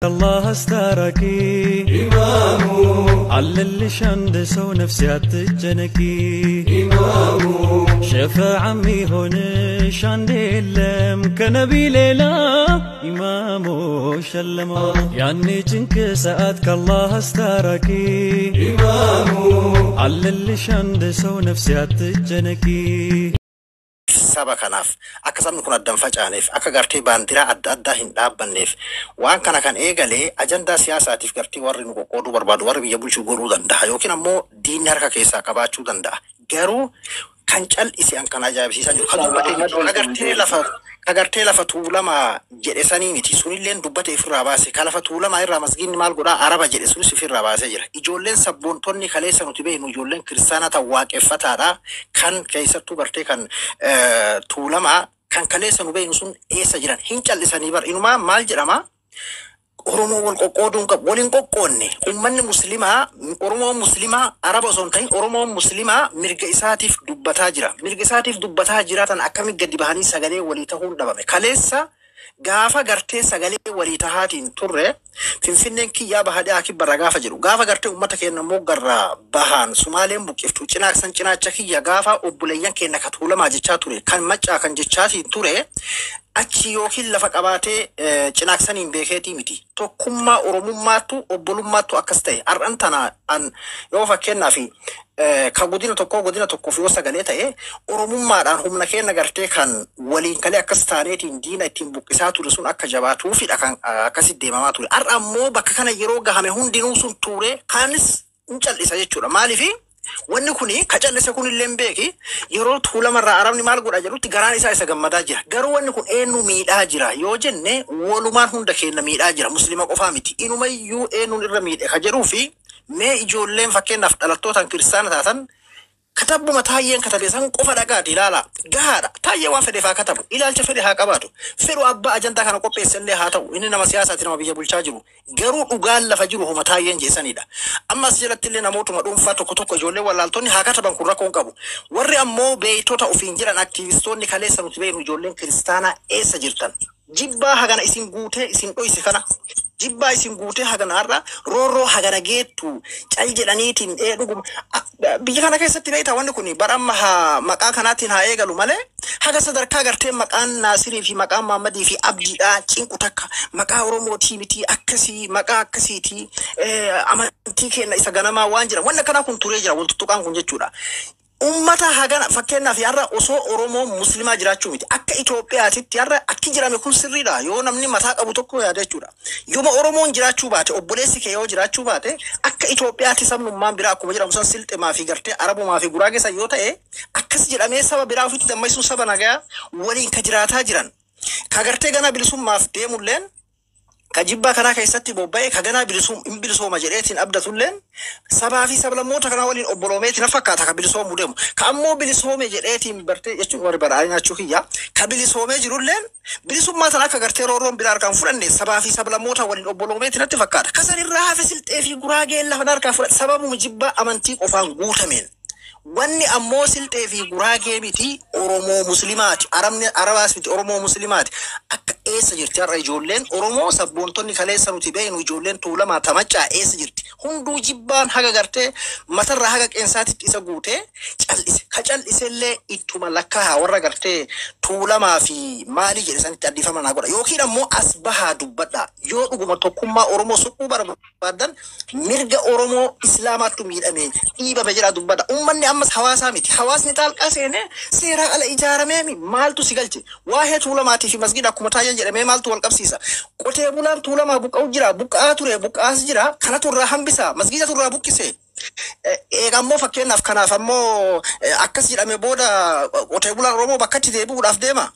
ከአላህ አስታራቂ ኢማሙ አለልሽ አንድ ሰው ነፍሴ አትጨነቂ ኢማሙ ሸፈዓ የሚሆንሽ አንድ የለም ከነቢ ሌላ ኢማሙ ሸለማ ያኔ ጭንቅ ሰዓት ከአላህ አስታራቂ ኢማሙ አለልሽ አንድ ሰው ነፍሴ አትጨነቂ። Saba kanaaf akka sabni kun adda hin facaaneef, akka gartee baandiraa adda addaa hin dhaabbanneef, waan kana kan eegalee ajandaa siyaasaatiif gartee warri nu qoqqooduu barbaadu, warri biyya bulchuu godhuu danda'a yookiin ammoo diinni harka keessaa qabaachuu danda'a. Garuu kan cal'ise an kan ajaa'ibsiisaa jiru kan dubbatee miti. Ka gartee lafa Tuulamaa jedhe sanii miti, sunilleen dubbate ofirraa baase. Ka lafa Tuulamaa irraa masgiinni maal godhaa Araba jedhe sunis ofirraa baasee jira. Ijoolleen sabboontonni kaleessa nuti beeknu, ijoolleen kiristaanaa ta'an waaqeffataadha, kan keessattuu gartee kan Tuulamaa kan kaleessa nu beeknu sun eessa jiran? Hin cal'isanii bar. Inumaa maal jedhama, Oromoo wal qoqqooduu hin qabu. Wal hin qoqqoodne. Uummanni muslimaa, Oromoon muslimaa Araba osoo hin ta'in, Oromoon muslimaa mirga isaatiif dubbataa jira. Mirga isaatiif dubbataa jiraatan akkamitti gadi bahanii sagalee walii ta'uun dhabame? Kaleessa gaafa gartee sagalee walii tahaatiin turre, Finfinneen kiyyaa bahadhaa kibbarra gaafa jedhu, gaafa gartee uummata keenya immoo garraa bahaan Sumaaleen buqqiftu, cinaaksan cinaacha kiyya gaafa obboleeyyan keenya ka Tuulamaa jechaa ture, kan Maccaa kan jechaatiin ture, achi yookiin lafa qabaatee cinaaksaniin beekeetii miti. Tokkummaa Oromummaattu obbolummaattu akkas ta'e. Har'an tana an yoo fakkeenyaaf ka godina tokkoo godina tokkoof yoo sagalee ta'e, Oromummaadhaan humna keenya gartee kan waliin kalee akkas taaneetiin diina ittiin buqqisaa ture sun akka jabaatuufidha kan akkasitti deemamaa ture. Har'a ammoo bakka kana yeroo gahame hundinuu sun tuure, kaanis hin cal'isa jechuudha. Maaliifi wanni kuni ka callise kun illee beeki, yeroo Tuulamarraa Arabni maal godha jedhutti garaan isaa isa gammadaa jira. Garuu wanni kun eenyu miidhaa jira yoo jenne, walumaan hunda keenya miidhaa jira. Muslima qofaa miti. Inumayyuu eenyuun irra miidhe ka jedhuu fi mee ijoolleen fakkeenyaaf dhalattootaan kiristaana taatan katabbuma Taayyeen katabe san qofa dhagaati ilaala. Gahaadha. Taayyee waan fedhe haa katabu. Ilaalcha fedhe haa qabaatu. Fedhu abbaa ajandaa kana qopheesse illee haa ta'u. Inni nama siyaasaati, nama biyya bulchaa jiru. Garuu dhugaan lafa jiru homa Taayyeen jeessanidha. Ammas jalatti illee namootuma dhuunfaa tokko tokko ijoollee wallaaltonni haa kataban, kun rakkoo hin qabu. Warri ammoo beeytota ofiin jiran, aktiivistoonni kaleessa nuti beeknu, ijoolleen kiristaanaa eessa jirtan? Jibbaa hagana isin guutee isin dhoyse kana, jibbaa isin guutee hagana har'a roorroo hagana geettu cal jedhaniitiin ee dhuguma biyya kana keessatti beektaa, wanni kun bara amma haa maqaa kanaatiin haa eegalu malee, haga sadarkaa gartee maqaan Naasirii fi maqaan Maammadii fi Abdiidhaa cinqu takka maqaa Oromootii miti, akkasii maqaa akkasiitii amantii keenya isa ganamaa waan jira, wanni akkanaa kun turee jira, wal tuttuqaan kun jechuudha. Ummata hagana fakkeenyaaf har'a osoo Oromoo muslimaa jiraachuu miti, akka Itoophiyaatitti har'a akki jirame kun sirriidha yoo namni mataa qabu tokko yaada jechuudha. Yooma Oromoon jiraachuu baate, obboleessi kee yoo jiraachuu baate, akka Itoophiyaatti sabnummaan biraa akkuma jedhamu san Silximaa fi gartee Arabumaa fi Guraagee yoo ta'e, akkas jedhamee saba biraa ofitti dammaysuun, saba nagaa waliin ka jiraataa jiran, ka gartee gana bilisummaaf deemulleen, ka jibbaa kanaa keessatti bobba'ee ka ganaa bilisum hin bilisooma jedheetiin abdatulleen, sabaa fi sablammoota kanaa waliin obboloomeetiin na fakkaata ka bilisoomuu deemu. Ka ammoo bilisoome jedheetiin bartee jechuun warri badhaadhina jechuu kiyya, ka bilisoomee jirulleen bilisummaa sana akka gartee roorroon biraa harkaan fudhanne sabaa fi sablammoota waliin obboloomeetiin natti fakkaata. Ka sanirraa hafe Silxee fi Guraageen lafa harkaa fudhate sababuma jibbaa amantii qofaan guutameen. Wanni ammoo Silxee fi Guraagee miti, Oromoo Muslimaati. Arabni Arabaas miti, Oromoo Muslimaati. Akka eessa jirti har'a ijoolleen Oromoo sabboontonni kaleessa nuti beeknu, ijoolleen Tuulamaa Tamaccaa eessa jirti? Hunduu jibbaan haga gartee matarraa haga qeensaatitti isa guutee cal'ise. Ka cal'isellee ittuma lakkaa warra gartee Tuulamaa fi maalii jedhe sanitti addifama naa godha. Yookiin ammoo as bahaa dubbadha. Yoo dhuguma tokkummaa Oromoo suphuu barbaadan, mirga Oromoo Islaamaattu miidhame dhiibame jedhaa dubbadha. Uummanni ammas hawaasaa miti. Hawaasni xaalqaa seenee seeraa ala ijaaramee maaltu si galche? Waa'ee Tuulamaatii fi masgida akkuma Taayyeen jedhamee maaltu wal qabsiisa? Qotee bulaan Tuulamaa buqqa'u jira, buqqa'aa ture, buqqa'aas jira. Kanatu irraa hambisa, masgidatu irraa buqqise. Eega ammoo fakkeenyaaf kanaaf ammoo akkas jedhame booda qotee bulaan Oromoo bakkatti deebi'uudhaaf deema.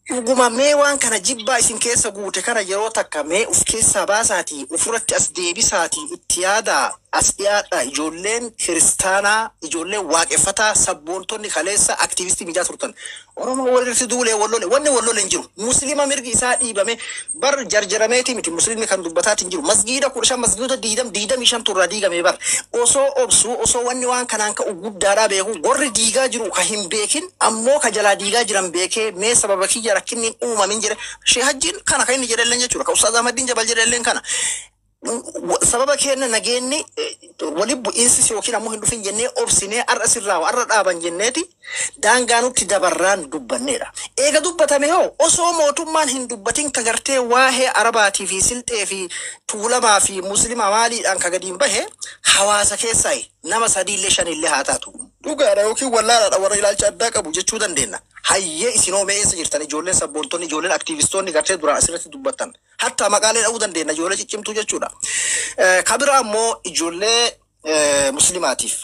Dhuguma mee waan kana jibbaa isin keessa guute kana yeroo takka mee uf keessaa baasaatii ofirratti as deebisaatii itti yaadaa. As dhiyaadha, ijoolleen kiristaanaa, ijoolleen waaqeffataa, sabboontonni kaleessa aktiivistii miidiyaa turtan. Oromoo walirratti duulee wallole, wanni wallole hin jiru. Muslima mirgi isaa dhiibame bar jarjarameeti miti, muslimni kan dubbataatiin jiru. Masgiida 15, masgiidota 20, 25 turraa diigame bar. Osoo obsuu, osoo wanni waan kanaan ka'u guddaadhaa beeku, warri diigaa jiru ka hin beekin ammoo ka jalaa diigaa jiran beekee, mee sababa kiyya rakkinni hin uumamin jedhe. Shee Hajjiin kana kan inni jedhelleen jechuudha. Ka Ustaaz Ahmadiin Jabal jedhelleen kana. Sababa keenya nageenyi wali bu'iinsi yookiin ammoo hin dhufin jennee obsinee har'a sirraa har'a dhaaban jenneeti daangaa nutti dabarraan dubbanneedha. Eega dubbatame hoo, osoo mootummaan hin dubbatin ka gartee waa'ee Arabaatii fi Silxee fi Tuulamaa fi Muslimaa maaliidhaan ka gadiin bahe hawaasa keessaa nama sadiillee shanillee haa taatu. Dhugaadha yookiin wallaalaadha, warra ilaalcha addaa qabu jechuu dandeenya. Hayyee, isinoo mee eessa jirtan, ijoolleen sabboontonni, ijoolleen aktiivistoonni gartee duraan asirratti dubbattan? Hatta maqaalee dha'uu dandeenya, ijoollee ciccimtuu jechuudha. Ka biraa ammoo ijoollee muslimaatiif.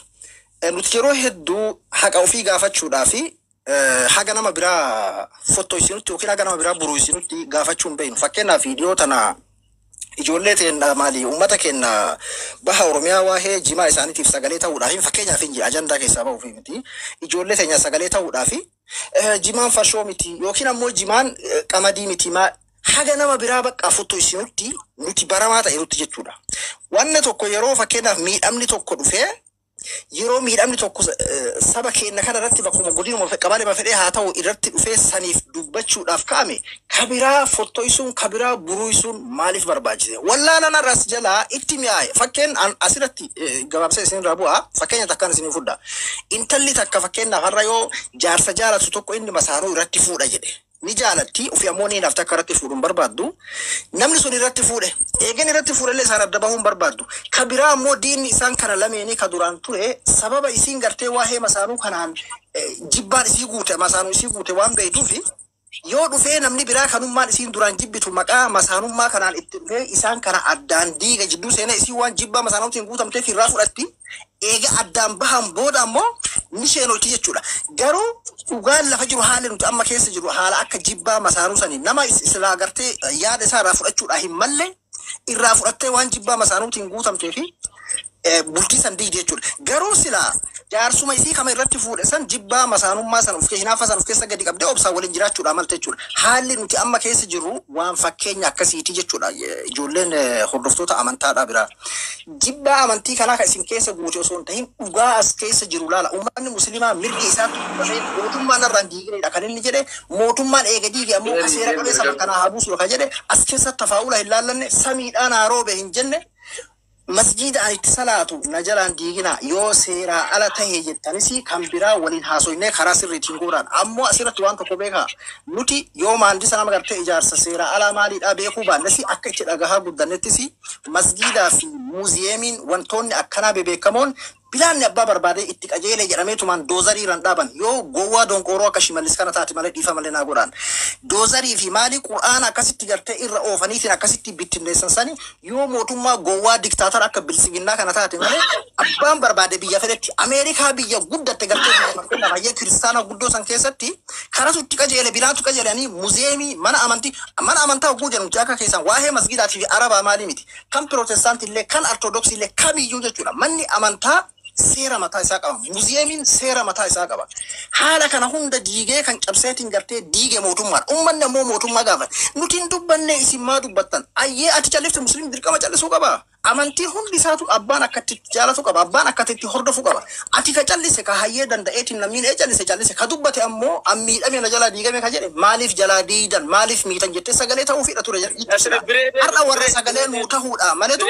Nuti yeroo hedduu haqa ofii gaafachuudhaa fi haga nama biraa fottoisinutti yookiin haga nama biraa buruisinutti gaafachuu hin beeknu. Fakkeenyaaf, viidiyoo tana ijoollee teenya maali, uummata keenya baha Oromiyaa waa'ee jimaa isaaniitiif sagalee ta'uudhaaf, fakkeenyaaf hin ajandaa keessaa bahuuf miti, ijoollee teenya sagalee ta'uudhaaf, jimaan farshoo miti yookiin ammoo jimaan qamadii miti maa haga nama biraa bakka fottoisinutti nuti baramaa ta'e nutti jechuudha. Wanni tokko yeroo fakkeenyaaf miidhamni tokko dhufee, yeroo miidhamni tokko saba keenya kana irratti bakkuma godinuma qabalee fedhee haa ta'u irratti dhufee saniif dubbachuudhaaf ka'ame, kabiraa fottoisuun, kabiraa buruisuun maaliif barbaachise? Wallaalaan har'as jalaa itti mi'aaye. Fakkeen asirratti gabaabsee isin irraa bu'a. Fakkeenya takkaan isin fudha. Intalli takka fakkeenyaaf har'a yoo jaarsa jaalatu tokko inni masaanuu irratti fuudha jedhe. Ni jaalatti, ofii ammoo ni nafta akka irratti fuudhuun barbaaddu. Namni sun irratti fuudhe. Eegeen irratti fuudhellee isaan adda bahuun barbaaddu. Ka biraa ammoo diinni isaan kana lameenii ka duraan ture sababa isiin gartee waa'ee masaanuu kanaan jibbaan isii guute, masaanuu isii guute waan beektuufi, yoo dhufee namni biraa kanummaan isiin duraan jibbitu maqaa masaanummaa kanaan itti dhufee isaan kana addaan diiga jidduu seenee, isii waan jibbaa masaanuutiin guutamteef irraa fudhatti. Eega addaan bahan booda ammoo ni sheenolti jechuudha. Garuu dhugaan lafa jiru, haalli nuti amma keessa jiru, haala akka jibbaa masaanuu sanii nama silaa gartee yaada isaa irraa fudhachuudhaa hin malle irraa fudhattee waan jibbaa masaanuutiin guutamtee fi bultii san diigde jechuudha. Garuu silaa jaarsuma isii kama irratti fuudhe san jibbaa masaanummaa san of hinaafa san of keessa gadi qabdee obsaan waliin jiraachuudha malte jechuudha. Haalli nuti amma keessa jirru waan fakkeenya akkasiiti jechuudha. Ijoolleen hordoftoota amantaadhaa biraa. Jibbaa amantii kanaa kan isin keessa guute osoo hin tahin dhugaa as keessa jiru laala. Uummanni musliimaa mirgi isaa dubbatee mootummaan irraan diiginedha kan inni jedhe. Mootummaan eega diige ammoo ka seera qabeessa bakka naa haa buusu kan jedhe, as keessatti tafaa'ula hin laallanne, samiidhaan haa roobe hin jenne. Masjiida ani itti salaatu na jalaan diigina yoo seeraa ala tahe jettanis kan biraa waliin haasoynee karaa sirriitiin gooraan. Ammoo asirratti waan tokko beekaa, nuti yoo maandisa nama gartee ijaarsa seeraa alaa maaliidhaa beekuu baannes, akka itti dhagahaa guddannettis masjiidaa fi muuziyeemiin wantoonni akkanaa bebeekamoon bilaanni abbaa barbaadee itti qajeelee jedhameetumaan doozarii irraan dhaaban yoo gowwaa donqooroo akka Shimallis kana taate malee, dhiifa malee naa godhaan. Doozarii fi maali qur'aana akkasitti gartee irra oofaniitiin akkasitti bittinneessan sani yoo mootummaa gowwaa diktaatara akka bilsiginnaa kana taate malee, abbaan barbaade biyya fedhetti, Ameerikaa biyya guddatte gartee biyya fakkeenyaaf hayyee kiristaana guddoo san keessatti karatu itti qajeele bilaantu qajeelanii muzeemii mana amantii, mana amantaa hogguu jedhamu akka keessan waa'ee masgidaatii fi arabaa maalii miti, kan pirootestaantii illee kan ortodoksii illee kamiyyuu jechuudha. Manni amantaa seera mataa isaa qaba. Muziyeemiin seera mataa isaa qaba. Haala kana hunda diigee kan cabseetiin gartee diige mootummaadha. Uummanni ammoo mootummaa gaafate. Nuti hin dubbanne, isin maa dubbattan? Ayyee, ati callifte, musliim dirqama callisuu qaba. Amantii hundi isaatu abbaan akkatti jaalatu qaba. Abbaan akkatti itti hordofu qaba. Ati ka callise ka hayyee danda'eetiin namni ee callise callise, ka dubbate ammoo ammiidhame na jalaa diigame ka jedhe, maaliif jalaa diidan, maaliif miitan jettee sagalee ta'uufidha ture jechuudha. Har'a warra sagalee nuu ta'uudha maletu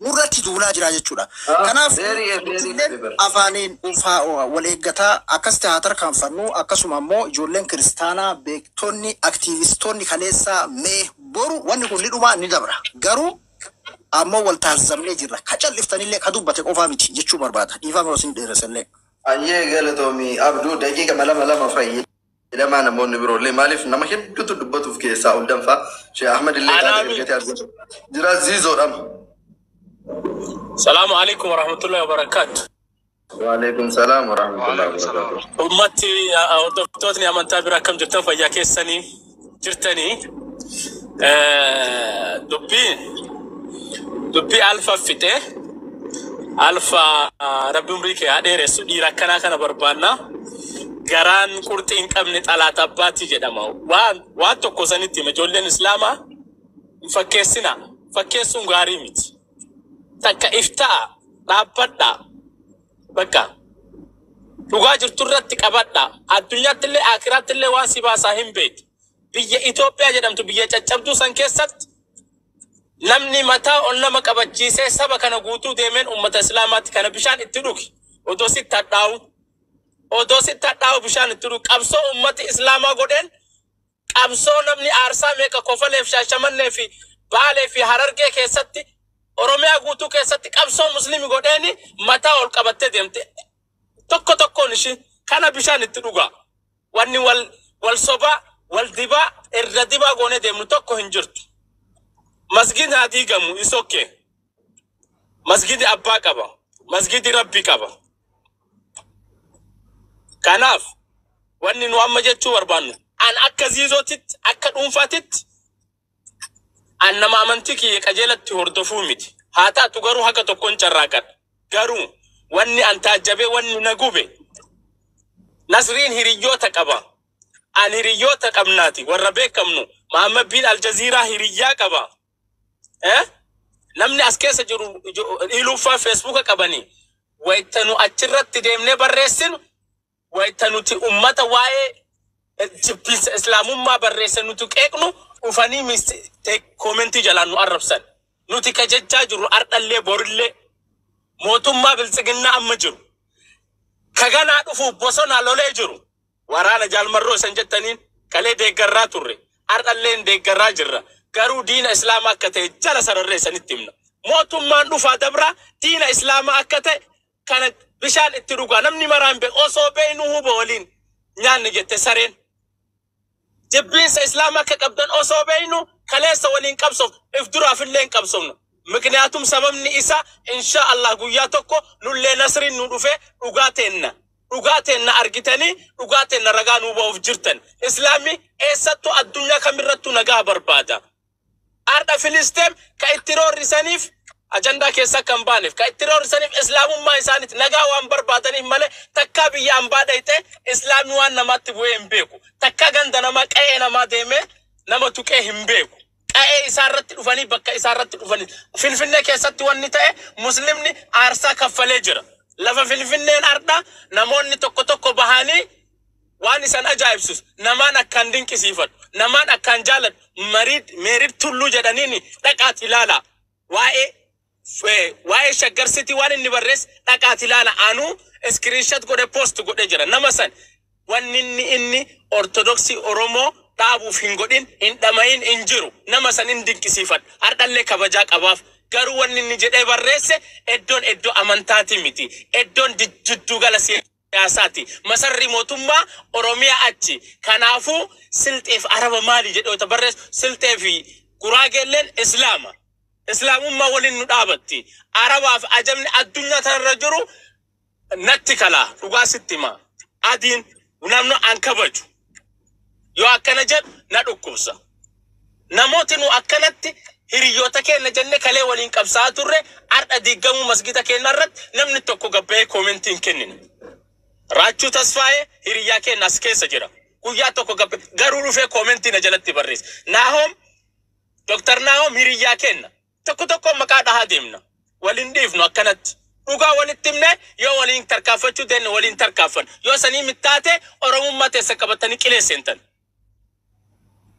nurratti duulaa jira jechuudha. Kanaaf ijoolleen afaaniin dhuunfaa wal eeggataa akkasitti haa tarkaanfannu. Akkasuma ammoo ijoolleen kiristaanaa, beektonni, aktiivistoonni kaleessaa, mee boru wanni kun ni dhumaa ni dabra. Garuu ammoo wal taasifamnee jirra. Ka calliftanillee ka dubbate qofaa miti jechuu barbaada. Dhiifama isin dheeressallee. Ayyee, galatoomii Abduu. Daqiiqa lama lama fayyadamaa, namoonni biroollee, maaliif nama hedduutu dubbatuuf keessaa ol danfaa. Sheekh Ahmad illee taate Anaami. ergatee argatu. Jira ziizoodham. Salaamu alaikum warahmatullahi wabarakatuh. Waalaikum salaam warahmatullahi wabarakatuh. Ummatti hordoftootni amantaa bira akkam jirtan? Fayyaa keessanii jirtanii? Dubbii dubbii alfa fixee Alfa rabbi umrii kee haa dheeressu, dhiira akkanaa kana barbaanna. Garaan qurxii hin qabne xalaata abbaatti jedhama. Waan tokko sanitti hima, ijoolleen islaamaa hin fakkeessina. Fakkeessuun gaarii miti. Takka iftaa dhaabbadhaa. Bakka dhugaa jirtu irratti qabadhaa. Addunyaatti illee akiraatti illee waan si baasaa hin beektu. Biyya Itoophiyaa jedhamtu biyya caccabduu san keessatti namni mataa ol nama qabachiisee saba kana guutuu deemeen uummata islaamaatti kana bishaan itti dhugi. Odoo sitti hadhaa'u. Odoo sitti hadhaa'u bishaan itti dhugi. Qabsoo uummati islaamaa godheen, qabsoo namni aarsaa meeqa Kofaleef, Shaashamannee fi Baalee fi Harargee keessatti, Oromiyaa guutuu keessatti qabsoo musliimi godheeni mataa ol qabattee deemte. Tokko tokkoon ishii kana bishaan itti dhugaa. Wanni wal sobaa, wal dibaa, irra dibaa goonee deemnu tokko hin jirtu. Masgidni haa diigamu, is okay. Masgidi abbaa qaba. Masgidi rabbi qaba. Kanaaf wanni nu amma jechuu barbaannu, an akka ziizootitti, akka dhuunfaatitti, an nama amantii kiyya qajeelatti hordofuu miti. Haa taatu garuu haga tokkoon carraaqadha. Garuu wanni an taajjabee wanni na gube, Nasriin hiriyyoota qaba. An hiriyyoota qabnaati warra beekamnu. Mahammad bin Aljaziiraa hiriyyaa qaba. Eh? Namni as keessa jiru iluuffaa Feesbuuka qabanii wayita nu achirratti deemnee barreessinu, wayita nuti ummata waa'ee jibbinsa islaamummaa barreessan nuti qeeqnu, dhufanii koomentii jalaan nu arrabsan. Nuti ka jechaa jirru ardhallee borillee mootummaa biltsiginnaa amma jiru. Ka ganaa dhufuuf bosonaa lolee jiru. Waraana jaalmarroo isan jettaniin kalee deeggarraa turre. Ardhallee hin deeggarraa jirra. Garuu diina islaamaa akka ta'e jala sararree isanitti himna. Mootummaan dhufaa dabraa diina islaamaa akka ta'e kana bishaan itti dhugaa, namni maraan beeku, osoo beeknu huba waliin nyaanni jette sareen. Jibbiinsa islaamaa akka qabdan osoo beeknu kaleessa waliin qabsoof if duraaf illee hin qabsoofnu. Mikniyaatum sababni isaa insha Allah guyyaa tokko nullee nasriin nu dhufe dhugaa teenna. Dhugaa teenna argitanii dhugaa teenna ragaa nuu ba'uuf jirtan. Islaamni eessattuu addunyaa kamirrattuu nagaa barbaada. Arda Filisteem ka itti roorrisaniif ajandaa keessa akka hin baaneef, ka itti roorrisaniif islaamummaa isaaniiti nagaa waan barbaadaniif malee takkaa biyya ambaa dhayxe islaamni waan namaatti bu'ee hin beeku. Takkaa ganda namaa, qe'ee namaa deemee nama tuqee hin beeku. Qe'ee isaarratti dhufanii, bakka isaarratti dhufanii Finfinnee keessatti wanni ta'e muslimni aarsaa kaffalee jira. Lafa Finfinneen arda namoonni tokko tokko bahanii waan isan ajaa'ibsiisu, namaan akkaan dinqisiifadhu, namaan akkaan jaaladhu, Mariid Meerid Tulluu jedhaniini dhaqaati ilaala. Waa'ee Shaggar City waan inni barreesse dhaqaati ilaala. Anuu screenshot godhe post godhe jira. Nama san wanni inni Ortodoksii Oromoo dhaabuuf hin godhin, hin dhamahin hin jiru. Nama san hin dinqisiifadhu. Hardhallee kabajaa qabaaf. Garuu wanni inni jedhee barreesse iddoon iddoo amantaati miti. Iddoon jiddugala siyaasaati. Masarri mootummaa Oromiyaa achi. Kanaafuu Silxeef Araba maali jedhee yoo barreessu, Silxee fi Guraageelleen Islaama. Islaamummaa waliin nu dhaabatti. Arabaaf ajamni addunyaa tanarra jiru natti kalaa, dhugaa sitti hima. Adiin namni an kabaju. Yoo akkana jedhu na dhukkubsa. Namooti nu akkanatti hiriyoota keenya jenne kalee waliin qabsaa'aa turre har'a diigamuu masgida keenya irratti namni tokko gabba'ee koomentii hin kennine. Raachuu Tasfaa'ee hiriyyaa keenya as keessa jira. Guyyaa tokko gabbe garuu dhufee koomentii na jalatti barreesse. Naahom, Dr. Naahom hiriyyaa keenya. Tokko tokko maqaa dhahaa deemna. Waliin dhiifnu akkanatti. Dhugaa walitti himne, yoo waliin tarkaanfachuu deemne waliin tarkaanfan. Yoo sanii mittaate Oromummaa teessa qabatanii qilee seentan.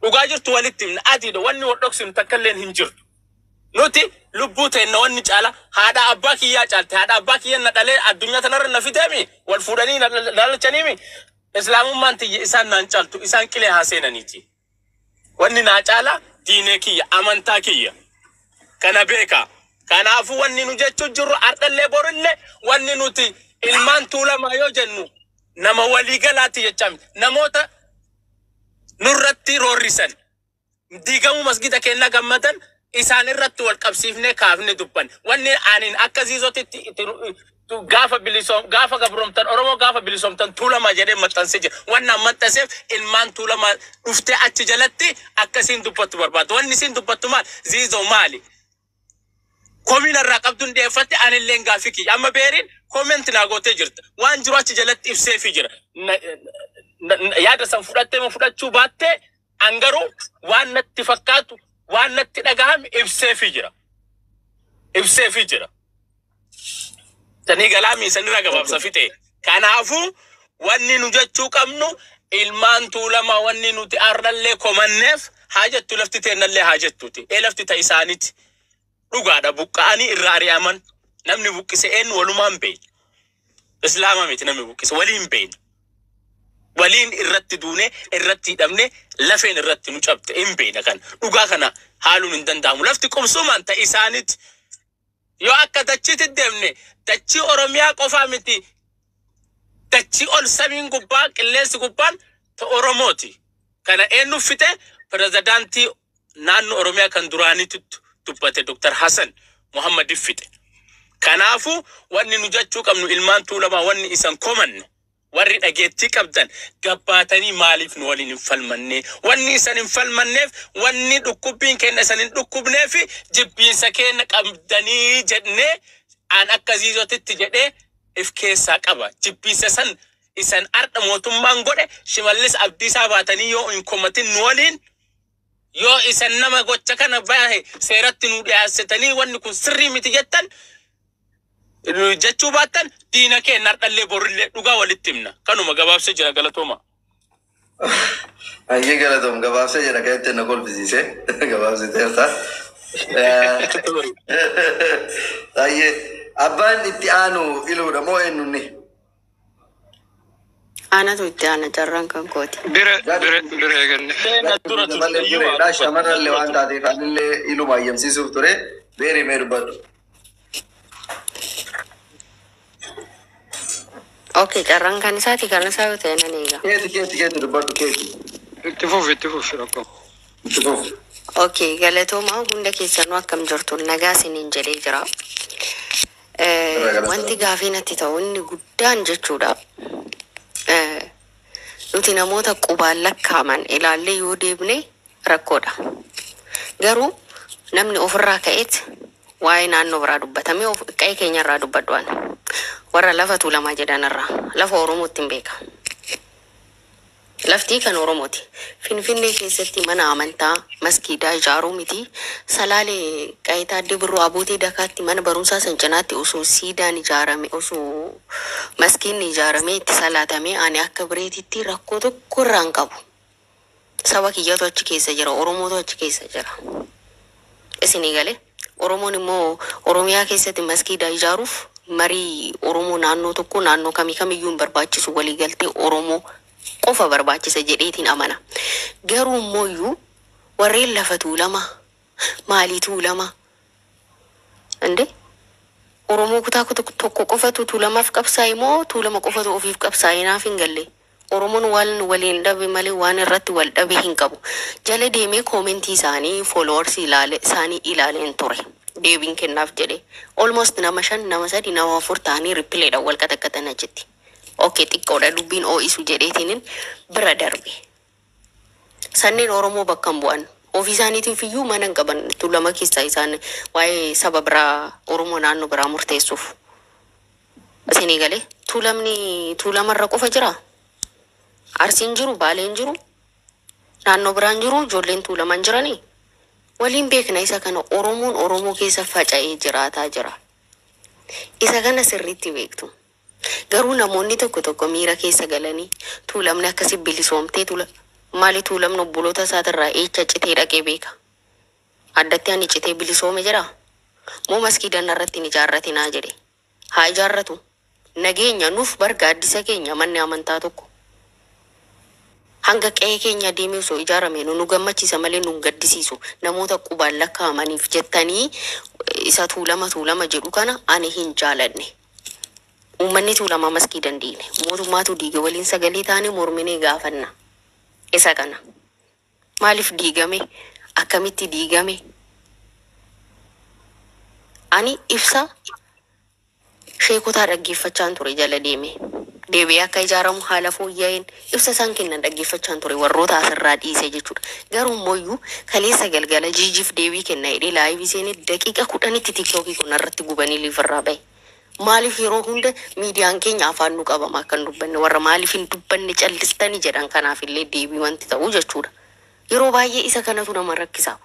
Dhugaa jirtu walitti himna. Adiidha, wanni wal dhoksinu takka illeen hin jirtu. Nuti lubbuu teenna wanni caala haadha abbaa kiyyaa caalte. Haadha abbaa kiyya na dhalee addunyaa tanarra na fideemi. Wal fuudhanii na dhalachaniimi. Islaamummaan tiyya isaan naan caaltu, isaan qilee haa seenaniiti. Wanni naa caala diinee kiyya, amantaa kiyya. Kana beeka. Kanaafuu wanni nu jechuu jirru ardhallee borillee wanni nuti ilmaan Tuulamaa yoo jennu nama waliigalaati jechaa miti. Namoota nurratti roorrisan, diigamuu masgida keenyaa gammadan, isaan irratti wal qabsiifnee kaafne dubban. Wanni anin akka ziizootitti gaafa bilisoom, gaafa gabroomtan Oromoo, gaafa bilisoomtan Tuulamaa jedhee maxxansee jira. Wanni an maxxanseef ilmaan Tuulamaa dhuftee achi jalatti akkasiin dubbattu barbaadu. Wanni isiin dubbattu maal? Ziizoo maali? Komiin irraa qabduun dhiyeeffatte anilleen gaaffii kiyya. Amma beeriin comment naa gootee jirta. Waan jiru achi jalatti ibseefii jira. Yaada san fudhattee moo fudhachuu baattee an garuu waan natti fakkaatu waan natti dhagahame ibseefii jira. Ibseefii jira. Sanii galaamii sanirraa gabaabsa fixe. Kanaafuu wanni nu jechuu qabnu ilmaan Tuulamaa wanni nuti arrallee komanneef haa jettu lafti teennallee haa jettuuti. Ee lafti ta isaaniiti. Dhugaadha buqqa'anii irraa ari'aman. Namni buqqise eenyu walumaan beekna. Islaama miti namni buqqise waliin beekna. Waliin irratti duune irratti hidhamne lafeen irratti nu cabte hin beekna kana. Dhugaa kana haaluun hin danda'amu. Lafti qubsumaan ta isaaniiti. Yoo akka dachiitti deemne dachii Oromiyaa qofaa miti dachii ol samiin gubbaa qilleensi gubbaan ta Oromooti. Kana eenyu fixe pirezidaantii naannoo Oromiyaa kan duraaniitu dubbate Dr. Hassan Muhammad fixe. Kanaafuu wanni nu jechuu qabnu ilmaan Tuulamaa wanni isan komanne warri dhageettii qabdan gabbaatanii maaliif nu waliin hin falmanne wanni isan hin falmanneef wanni dhukkubbiin keenya isan hin dhukkubneef jibbiinsa keenya qabdanii jennee an akka ziizotitti jedhee if keessaa qaba jibbiinsa san isan ardha mootummaan godhe Shimallis Abdiisaa baatanii yoo hin komatin nu waliin yoo isan nama gocha kana bahe seeratti nu dhiyaasitanii wanni kun sirrii miti jettan jechuu baattan diina keenya hardhallee borillee dhugaa walitti himna. Kanuma gabaabsee jira galatooma. Hayyee galatoom gabaabsee jira kan ittiin na kolfisiise gabaabsiteerta. Hayyee abbaan itti aanu iluudha moo eenyunni? Anatu itti aana carraan kan kooti. Bire bire bire eeganne. Seenaa dura turte iyyuu waa Bireedha dubbatu. Shamarrallee waan taateef anillee iluma ayyamsiisuuf ture beerii mee dubbadhu. Okay, carraan kan isaati kan isaa yoo ta'e nan eega. Keeti keeti keeti dubbadhu keeti. Itti fufi itti fufi rakkoo. Itti fufi. Okay, galatooma hunda keessanuu akkam jirtu nagaa isiniin jedhee jira. Irraa Wanti galatooma. gaafii natti ta'u inni guddaan jechuudha. Nuti namoota qubaan lakkaaman ilaallee yoo deebine rakkoodha. Garuu namni ofirraa ka'eet waa'ee naannoo biraa dubbatamee qa'ee keenyarraa dubbadhu ani. Warra lafa Tuulamaa jedhanirraa lafa Oromootti hin beeka. Laftii kan Oromooti. Finfinnee keessatti mana amantaa maskiidaa ijaaruu miti. Salaalee Qayitaa Addee Birruu Abootee Dakaatti mana barumsaa san cinaatti osoo siidaan ijaarame osoo maskiinni ijaaramee itti salaatamee ani akka bireetitti rakkoo tokko irraa hin qabu. Saba kiyyatu achi keessa jira. Oromootu achi keessa jira. Isinii galee Oromoon immoo Oromiyaa keessatti maskiidaa ijaaruuf marii Oromoo naannoo tokko naannoo kamii kamiyyuu hin barbaachisu waliigaltee Oromoo qofa barbaachisa jedheetiin amana. Garuu immoo warreen lafa Tuulamaa maalii Tuulamaa inde Oromoo kutaa tokko qofatu Tuulamaaf qabsaa'e moo Tuulama qofatu ofiif qabsaa'e naaf hin galle. Oromoon waan waliin dhabe malee waan irratti wal dhabe hin qabu. Jala deemee koomentii isaanii fooloowarsii isaanii ilaaleen ture. Deebiin kennaaf jedhe. Almost nama 5 nama 3 nama 4 ta'anii ripileedhaan wal qaxaqqatan achitti. Okay xiqqoodha dubbiin oo'isu jedheetiniin bira darbe. Sanneen Oromoo bakka hin bu'an. Ofii isaaniitiif iyyuu mana hin qaban Tuulama keessaa isaan waa'ee saba biraa Oromoo naannoo biraa murteessuuf. Isinii galee Tuulamni Tuulamarra qofa jiraa? Arsiin jiru, Baaleen jiru, naannoo biraan jiru, ijoolleen Tuulaman jiranii. Waliin beekna isa kana Oromoon Oromoo keessa faca'ee jiraataa jira. Isa kana sirriitti beektu. Garuu namoonni tokko tokko miira keessa galanii Tuulamni akkasi bilisoomtee tuula maali Tuulamni obboloota isaatirraa eecha citee dhaqee beeka. Addatti ani citee bilisoome jedhaa? Moo maskiidan irratti hin ijaarratinaa jedhe. Haa ijaarratu. Nageenya nuuf bar gaaddisa keenya manni amantaa tokko. Hanga qe'ee keenya deemee osoo ijaarame nu gammachiisa malee nu gaddisiisu. Namoota qubaan lakkaa'amaniif jettanii isa Tuulama Tuulama jedhu kana ani hin jaalanne. Uummanni Tuulamaa maskii dandeenya. Mootummaatu diige waliin sagalee taane morminee gaafanna. Isa kana. Maaliif diigame? Akkamitti diigame? Ani ibsa sheekotaa dhaggeeffachaan ture jala deeme. Deebi'ee akka ijaaramu haala fooyya'een ibsa isaan kennan dhaggeeffachaan ture warroota asirraa dhiise jechuudha. Garuu immoo kaleessa galgala jiijiif deebii kenna jedhee live seenee daqiiqa 10tti TikTokii kun irratti gubanii live-irraa bahe. Maaliif yeroo hunda miidiyaan keenya afaan nu qabama akka hin dubbanne, warra maaliif hin dubbanne callistanii jedhan kanaaf illee deebii wanti ta'u jechuudha. Yeroo baay'ee isa kanatu nama rakkisa.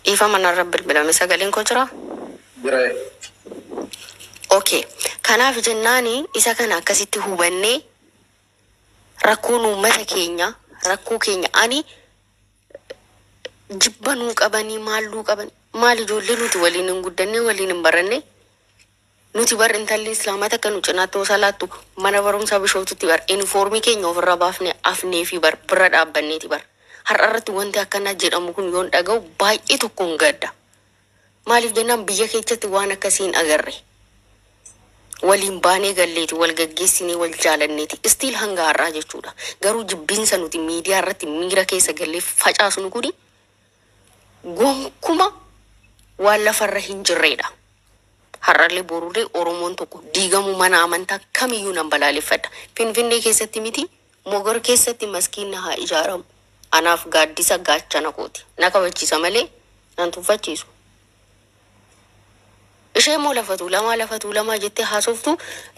Ifa manarra bilbilame, sagaleen koo jira? Jira. Okay. Kanaaf jennaani isa kana akkasitti hubannee rakkoon uummata keenya, rakkoo keenya ani jibba nuu qabanii maalluu qaban maal, ijoollee nuti waliin hin guddanne, waliin hin baranne. Nuti bar intalli islaamaa takka nu cinaatti osoo laattu mana barumsaa Bishooftutti bar uniformii keenya ofirra baafne afnee fi bar bira dhaabbanneeti bar. Har'a irratti wanti akkanaa jedhamu kun yoon dhaga'u baay'ee tokkoon gadda. Maaliif jennaan biyya keessatti waan akkasii hin agarre. Waliin baanee galleeti, wal gaggeessinee, wal jaalanneeti. Still hanga har'aa jechuudha. Garuu jibbiinsa nuti miidiyaa irratti miira keessa gallee facaasnu kuni gonkuma waan lafarra hin jirredha. Har'allee borullee Oromoon tokko diigamuu mana amantaa kamiyyuu nan balaaleffadha. Finfinnee keessatti miti, Mogor keessatti maskiinni haa ijaaramu. Anaaf gaaddisa gaachana kooti. Na kabachiisa malee nan tuffachiisu. Ishee immoo lafa Tuulamaa, lafa Tuulamaa jettee haasoftu,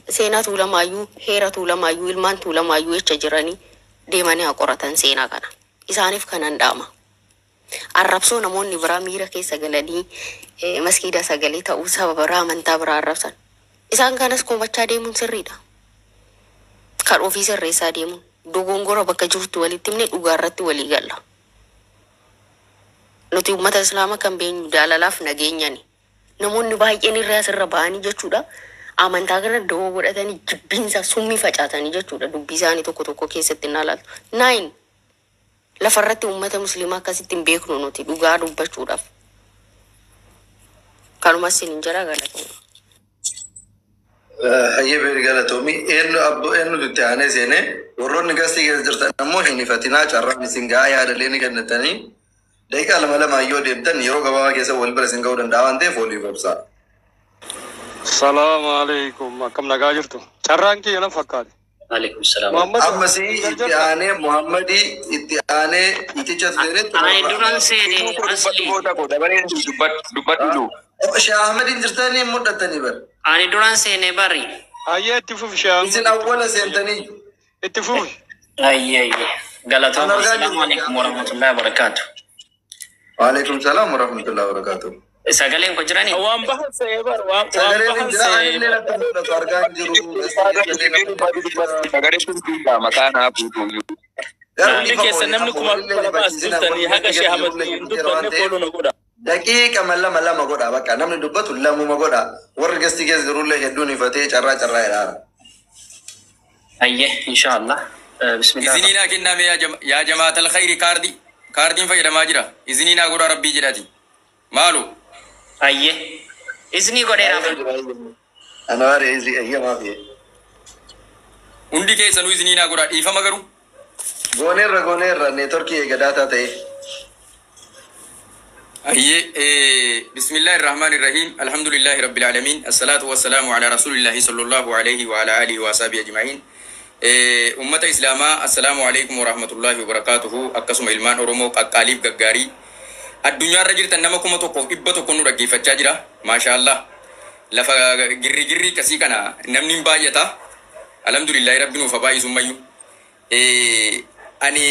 seenaa Tuulamaayyuu, heera Tuulamaayyuu, ilmaan Tuulamaayyuu jecha jiranii deemanii haa qoratan seenaa kana. Isaaniif kanan dhaama. Arrabsoo namoonni biraa miira keessa galanii maskiida sagalee ta'uu saba biraa, amantaa biraa arrabsan. Isaan kanas komachaa deemuun sirriidha. Kan ofii sirreessaa deemuun dogongora bakka jirtu walitti himne dhugaa irratti walii galla. Nuti uummata islaamaa kan beenyu jaalalaaf nageenyani. Namoonni baay'een irraa asirra ba'anii jechuudha. Amantaa kana dawoo godhatanii jibbiinsa summii facaasanii jechuudha. Dubbii isaanii tokko tokko keessatti hin ilaaltu. Naayin lafarratti uummata musliimaa akkasitti hin beeknu nuti dhugaa dubbachuudhaaf. Kanumas isin hin jira, galatoomaa. Hayyee, beeri galatoomi. Eenyu abbo, eenyutu itti aanee seenee? Warroonni gastii keessa jirtan ammoo hin ifatinaa, carraan isin gahaa yaadalee ni kennatanii daqiiqaa lama lamaan yoo deemtan yeroo gabaabaa keessa wal bira isin ga'uu danda'a waan ta'eef waliif obsaa. Salaamu alaikum. Akkam nagaa jirtu? Carraan kiyya na fakkaate. Alaikum salaam. Muhammad. Ammasii itti aanee Muhammadii, itti aanee itichatu seenee. Ani duran seene asli. Dubbadhu. Shee Ahmediin jirtanii hin mul'attanii bara. Ani duran seene bari. Hayyee, itti fufi Shee Isin Ahmad. awwala seentanii. Itti fufi. Ayyee ayyee. Galatooma. Kan argaa Assalaamu jirru. alaikum warahmatullahi wabarakatuh. Waalaikum salaam warahmatullahi wabarakatuh. Sagaleen ko jirani? Waan bahan se'ee bar waan waan Sagaleen hin bahan jira, se'ee anillee natti mul'atu, argaa hin jiru. Sagalee sun maqaa naa buutu. Garuu Hundi ifa keessa waliin namni amma kuma walillee 200 as rifachiisina jirtanii warri haga gasti Shee keessa Ahmad jirullee hin hin jira waan dubbanne ta'eef. follow na godha. Daqiiqa lama lama godha, bakka namni dubbatu lamuma godha. Warri gastii keessa jirullee hedduun ifatee carraa carraa jedhaa. Ayyee, inshallah. Bismillah. Izinii naa kenname yaa jamaatal khayri, kaardii kaardiin fayyadamaa jira. Izinii naa godhaa rabbii jedhati. Maalu. Ayyee. Iznii godheeraaf. Anwaar izii ayyamaa fi. Hundi keessanuu izinii naa godhaa, dhiifama garuu. Gooneerra, gooneerra, networkii eega data ta'e. Ayyee, bismillahi irrahmani irrahiim, alhamdulillahi rabbil alamin, assalatu wassalaamu ala rasulillahi sallallahu alayhi wa ala alihi wa ashabihi ajma'in. Ummata islaamaa, assalaamu alaikum warahmatullahi wabarakatuhu. Akkasuma ilmaan Oromoo qaqqaaliif gaggaarii addunyaarra jirtan, nama 1100 nu dhaggeeffachaa jira, maasha Allah. Lafa girri girrii akkasii kana namni hin baay'ata, alhamdulillahi, rabbi nuuf haa baay'isu mayyuu. Ani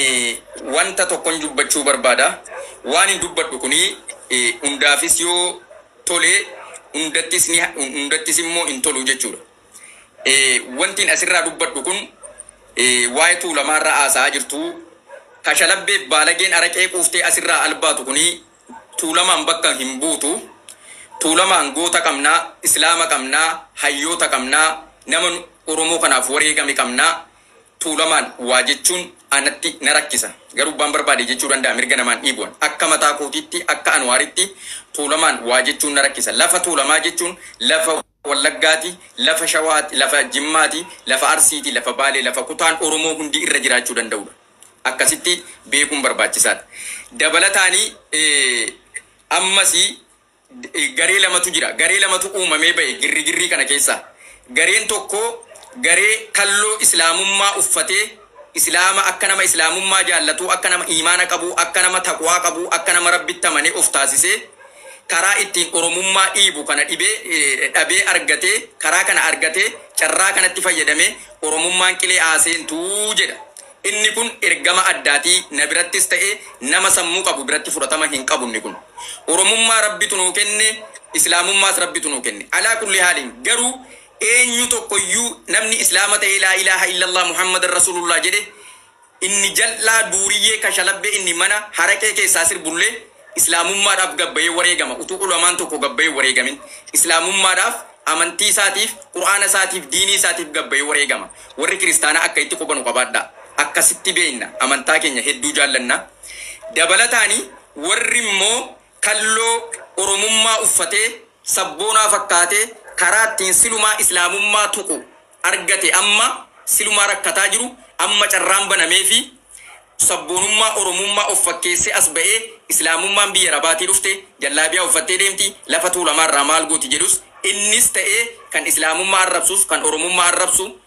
wanta tokkon dubbachuu barbaada. Waan hin dubbadhu kuni hundaafis yoo tole, hundattis ni hundattis immoo hin tolu jechuudha. Wanti asirraa dubbadhu kun waa'ee Tuulamaarraa haasa'aa jirtu. Kashalabbeef baalageen araqee quuftee asirraa albaatu kuni Tuulamaan bakka hin buutu. Tuulamaan goota qabnaa, islaama qabnaa, hayyoota qabnaa, nama Oromoo kanaaf wareegame qabnaa. Tuulamaan waa jechuun anatti na rakkisa. Garuu waan barbaade jechuu danda'a, mirga namaan dhiibuun. Akka mataa kootiitti, akka Anwaaritti, Tuulamaan waa jechuun na rakkisa. Lafa Tuulamaa jechuun lafa Wallaggaati, lafa Shawaati, lafa Jimmaati, lafa Arsiiti, lafa Baalee, lafa kutaan Oromoo hundi irra jiraachuu danda'udha. Akkasitti beekuun barbaachisaadha. Dabalataanii ammasii Garee lamatu jira. Garee lamatu uumamee ba'e girri kana keessa. Gareen tokko garee kalloo islaamummaa uffatee, islaama akka nama islaamummaa jaallatu, akka nama imaana qabu, akka nama taqwaa qabu, akka nama Rabbitti amanee of taasisee, karaa ittiin Oromummaa dhiibu kana dhibee dhabee argatee, karaa kana argatee, carraa kanatti fayyadamee Oromummaan qilee haaseentuu jedha. Inni kun ergama addaatii na birattis ta'e nama sammuu qabu biratti fudhatama hin qabu inni kun. Oromummaa Rabbitu nuu kenne, islaamummaas Rabbitu nuu kenne. Alaa kulli haaliin garuu eenyu tokkoyyuu namni islaama ta'e, laa ilaaha illallah Muhammadan Rasulullah jedhe, inni jal'aa duuriyyee kashalabbee, inni mana haraqee keessaa sirbullee islaamummaadhaaf gabbayee wareegama. Utuu ulamaan tokko gabbayee wareegamin, islaamummaadhaaf, amantii isaatiif, qur'aana isaatiif, diinii isaatiif gabbayee wareegama. Warri kiristaanaa akka itti qubanu qabaadha. Akkasitti beekna, amantaa keenya hedduu jaallanna. Dabalataani warri immoo kalloo Oromummaa uffatee sabboonaa fakkaatee karaa ittiin silumaa islaamummaa tuqu argate, amma silumaa rakkataa jiru, amma carraan banamee fi sabboonummaa Oromummaa of fakkeessee as ba'ee islaamummaan biyya rabaatii dhufte, jallaabiyaa uffattee deemti, lafa Tuulamaarraa maal gooti jedhus, innis ta'ee kan islaamummaa arrabsus kan Oromummaa arrabsu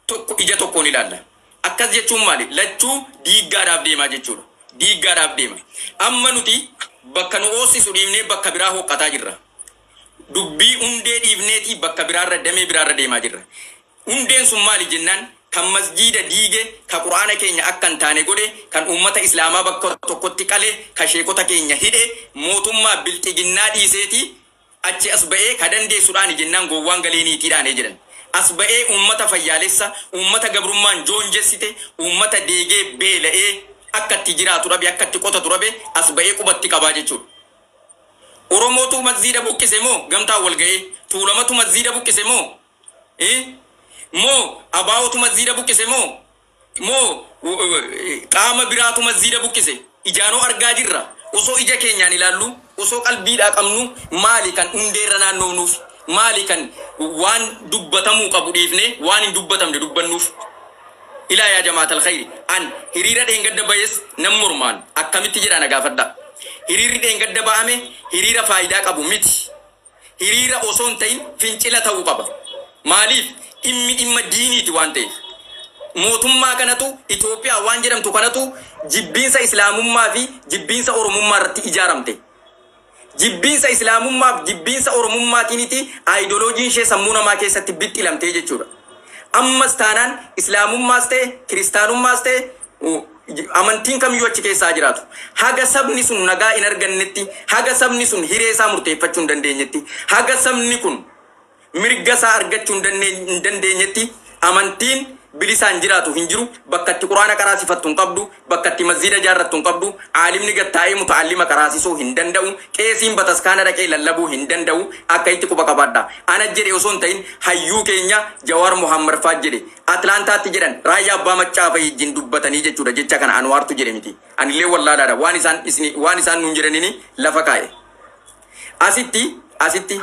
tokko ija tokkoon ilaalla. Akkas jechuun maali? Lachuu diiggaadhaaf deemaa jechuudha. Diiggaadhaaf deema. Amma nuti bakka nu oosisu dhiibnee bakka biraa hoqqataa jirra. Dubbii hundee dhiibneetii bakka biraarra, damee biraarra deemaa jirra. Hundeen sun maali jennaan, kan masjiida diige, ka quraana keenya akka hin taane godhe, kan uummata islaamaa bakka tokkotti qale, ka sheekota keenya hidhe, mootummaa bilxiginnaa dhiiseeti achi as ba'ee ka dandeessuudhaan jennaan gowwaan galeeniitiidhaan jedhan. As ba'ee uummata fayyaalessa, uummata gabrummaan joonjessite, uummata deegee beela'ee akka itti jiraatu dhabe, akka itti qotatu dhabe, as ba'ee qubatti qabaa jechuudha. Oromootu masjiida buqqise moo gamtaan wal ga'ee? Tuulamatu masjiida buqqise moo? Moo Abaa'otu masjiida buqqise moo qaama biraatu masjiida buqqise? Ijaanoo argaa jirra. Osoo ija keenyaan ilaallu, osoo qalbiidhaa qabnu, maali kan hundeerra naannoofnuuf? Maali kan waan dubbatamuu qabu dhiifne waan hin dubbatamne dubbannuuf? Ilaa yaa jamaatal khayri, an hiriira dheengadda bayes nan mormaan. Akkamitti jedha na gaafadha. Hiriirri dheengadda ba'ame hiriira faayidaa qabu miti. Hiriira osoo hin ta'in fincila ta'uu qaba. Maaliif? Dhimmi dhimma diiniiti waan ta'eef. Mootummaa kanatu, Itoophiyaa waan jedhamtu kanatu, jibbiinsa islaamummaa fi jibbiinsa Oromummaa irratti ijaaramte. Jibbiinsa islaamummaa fi jibbiinsa Oromummaatiiniti aayidoloojiin ishee sammuu namaa keessatti bixxilamtee jechuudha. Ammas taanaan islaamummaas ta'e kiristaanummaas ta'e amantiin kamiyyuu achi keessaa jiraatu. Haga sabni sun nagaa hin argannetti, haga sabni sun hiree isaa murteeffachuu hin dandeenyetti, haga sabni kun mirga isaa argachuu hin dandeenyetti, amantiin bilisaan jiraatu hin jiru. Bakka itti quraana qaraasifattu hin qabdu, bakka itti masjiida ijaarrattu hin qabdu, aalimni gattaa'ee muta'allima qaraasisuu hin danda'u, qeesiin bataskaana dhaqee lallabuu hin danda'u. Akka itti quba qabaadha. Ana jedhe osoo hin ta'in hayyuu keenya Jawaar Muhammad faa jedhe. Atlaantaatti jedhan, Raayyaa Abbaa Maccaa wajjin dubbatanii jechuudha. Jecha kana Anwaartu jedhe miti. Anillee wallaalaadha. Waan isaan isni waan isaan nuun jedhanini lafa kaa'e. Asitti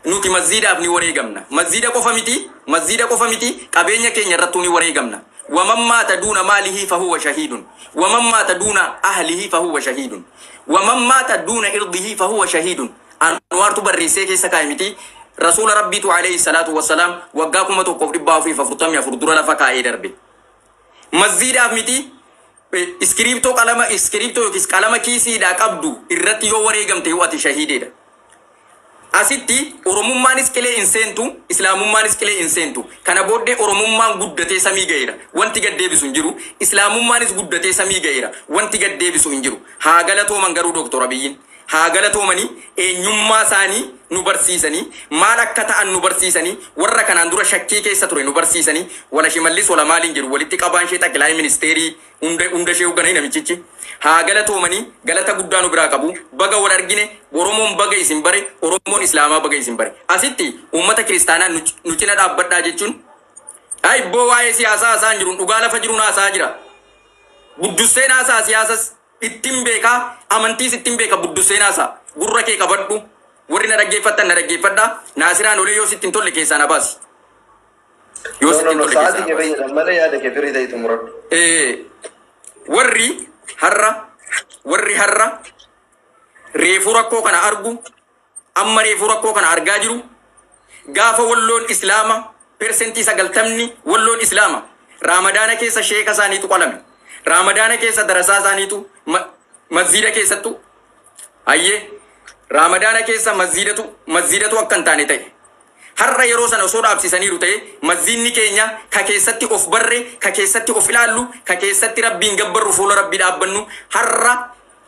nuti masjiidaaf ni wareegamna. Masjiida qofa miti, masjiida qofa miti, qabeenya keenya irrattuu ni wareegamna. Waman maata duuna maalihi fahuwa shahiidun. Waman maata duuna ahlihi fahuwa shahiidun. Waman maata duuna irdihi fahuwa shahiidun. Anwaartu barreessee keessa kaa'e miti. Rasuula Rabbiitu alayhi salaatu wassalaam waggaa 1444 dura lafa kaa'ee darbe. Masjiidaaf miti, iskiriiptoo, qalama iskiriiptoo yookiis qalama kiisiidhaa qabdu irratti yoo wareegamte yoo ati shahiideedha. Asitti Oromummaanis qilee hin seentu, Islaamummaanis qilee hin seentu. Kana booddee Oromummaan guddatee samii ga'eera. Wanti gad deebisu hin jiru. Islaamummaanis guddatee samii ga'eera. Wanti gad deebisu hin jiru. Haa galatooman garuu Dooktor Abiyyiin. Haa galatoomanii, eenyummaa isaanii nu barsiisanii, maal akka ta'an nu barsiisanii, warra kanaan dura shakkii keessa ture nu barsiisanii, wala Shimallis wala maaliin jedhu walitti qabaan ishee xaqilaayii ministeerii hunda hunda ishee hooggananii namichichi. Haa galatoomanii, galata guddaa nu biraa qabu. Baga wal argine, Oromoon baga isin bare, Oromoon Islaamaa baga isin bare. Asitti uummata kiristaanaa nu cina dhaabbadhaa jechuun ibboo waa'ee siyaasaa haasa'aa hin jiru, dhugaa lafa jiruun haasa'aa jira. Buddusseen haasa'a, siyaasas ittiin beekaa, amantiis ittiin beeka, buddusseen haasa'a. Gurra kee qabadhu. Warri na dhaggeeffattan na dhaggeeffadha. Naasiraan olee, yoo sitti hin tolle keessaa na baasi. Yoo No, sitti no, hin no, tolle keessaa sa'aatii na kee baasi. fayyadam malee yaada kee firii ta'e xumuradhu. Warri har'a reefuu rakkoo kana argu Amma reefuu rakkoo kana argaa jiru. Gaafa walloon islaama 90% walloon islaama. Raamadaana keessa sheeka isaaniitu qalame. Raamadaana keessa darasaa isaaniitu masjiida keessattu ayyee Raamadaana keessa masjiidatu akka hin taane ta'e. Har'a yeroo sana osoo dhaabsisaniiru ta'e masjiidni keenya ka keessatti of barre, ka keessatti of ilaallu, ka keessatti rabbiin gabbarru fuula rabbii dhaabbannu har'a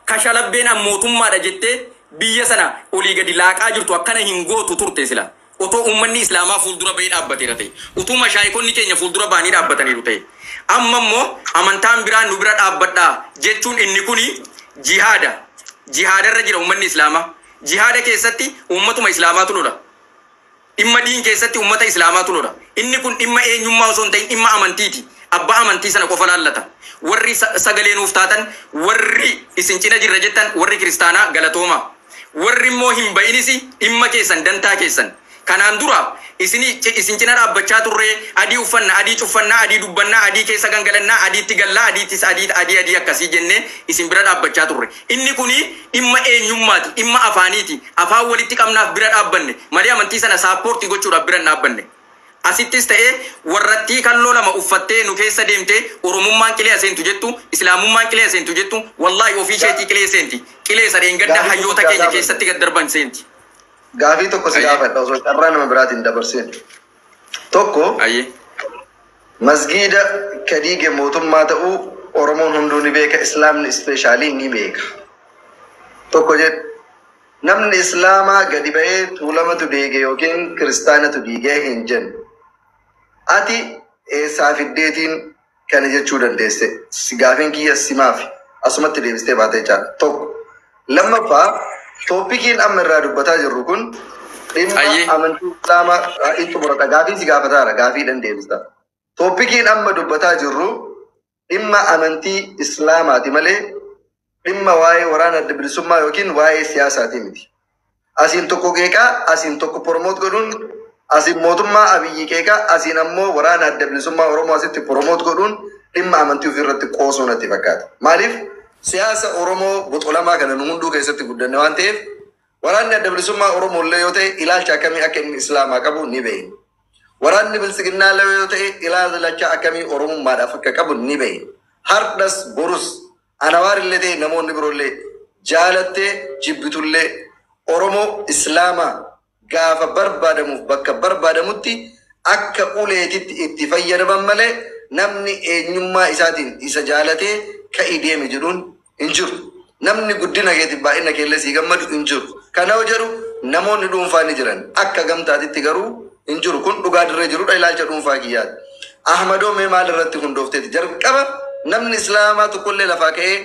kashalabbeen mootummaadha jettee biyya sana olii gadi laaqaa jirtu akkana hin gootu turte sila. Otoo uummanni islaamaa fuuldura bahee dhaabbateera ta'e. Utuu mashaayikonni keenya fuuldura bahanii dhaabbataniiru ta'e. Amma immoo amantaan biraa nu bira dhaabbadhaa jechuun inni kuni jihaada. Jihaadarra jira uummanni islaamaa. Jihaada keessatti uummatuma islaamaatu lola. Dhimma diin keessatti uummata islaamaatu lola. Inni kun dhimma eenyummaa osoo hin ta'in dhimma amantiiti. Abbaa amantii sana qofa laallata. Warri sagalee nuuf taatan, warri isin cina jirra jettan, warri kiristaanaa galatooma. Warri immoo hin ba'inis dhimma keessan dantaa keessan. Kanaan dura isin cina dhaabbachaa turree adii uffanna, adii cuffannaa, adii dubbannaa, adii keessa gangalannaa, adiitti gallaa, adiittis adii adii adii akkasii jennee isin bira dhaabbachaa turre. Inni kuni dhimma eenyummaati, dhimma afaaniiti. Afaan walitti qabnaaf bira dhaabbanne malee amantii sana saappoortii gochuudhaaf bira hin dhaabbanne. Asittis ta'ee warrattii kalloo lama uffattee nu keessa deemtee Oromummaan qilee aseentu jettu, Islaamummaan qilee aseentu jettu, wallaahi ofii isheetii qilee seenti. Qilee sadeen gadda hayyoota keenya keessatti gad darban seenti. Gaafii tokko si gaafadha osoo carraa nama biraatiin dabarseen. Tokko masgiida ka diige mootummaa ta'uu Oromoon hunduu ni beeka, Islaamni ispeeshaalii ni beeka. Tokko jedhu namni Islaamaa gadi ba'ee Tuulamatu diige yookiin Kiristaanatu diigee hin jennu. Ati eessaa fiddeetiin kana jechuu dandeesse? Gaafiin kiyya simaafi asumatti deebistee baatee jechaadha. Tokko. Lammaffaa tooppikiin amma irraa dubbataa jirru kun dhimma amantii Islaamaa in xumuradha. Gaafii si gaafataara gaafiidhaan deebista. Tooppikiin amma dubbataa jirru dhimma amantii Islaamaati malee dhimma waa'ee waraana adda bilisummaa yookiin waa'ee siyaasaati miti. Asiin tokko qeeqaa, asiin tokko promoot godhuun, asiin mootummaa Abiyyi qeeqaa, asiin ammoo waraana adda bilisummaa Oromoo asitti promoot godhuun dhimma amantii ofii irratti qoosuu natti fakkaata. Maaliif siyaasa Oromoo boxolamaa kana nu hunduu keessatti guddanne waan ta'eef waraanni adda bilisummaa Oromoo illee yoo ta'e ilaalcha akkamii akka inni Islaamaa qabu ni beekna. Waraanni bilisiginnaa illee yoo ta'e ilaalcha akkamii Oromummaadhaaf akka qabu ni beekna. Hardhas borus Anawaar illee ta'e namoonni biroollee jaalattee jibbitullee Oromoo Islaamaa gaafa barbaadamuuf bakka barbaadamutti akka uleetitti itti fayyadaman malee namni eenyummaa isaatiin isa jaalatee ka'ii deeme jedhuun hin jiru. Namni guddina keetiif baay'ina keellee sii gammadu hin jiru. Kana yoo jedhu namoonni dhuunfaa ni jiran. Akka gamtaatitti garuu hin jiru. Kun dhugaa dirree jirudha ilaalcha dhuunfaa kiyyaati. Ahmadoo mee maal irratti hundoofteeti? Jalqaba namni Islaamaa tokkollee lafaa ka'ee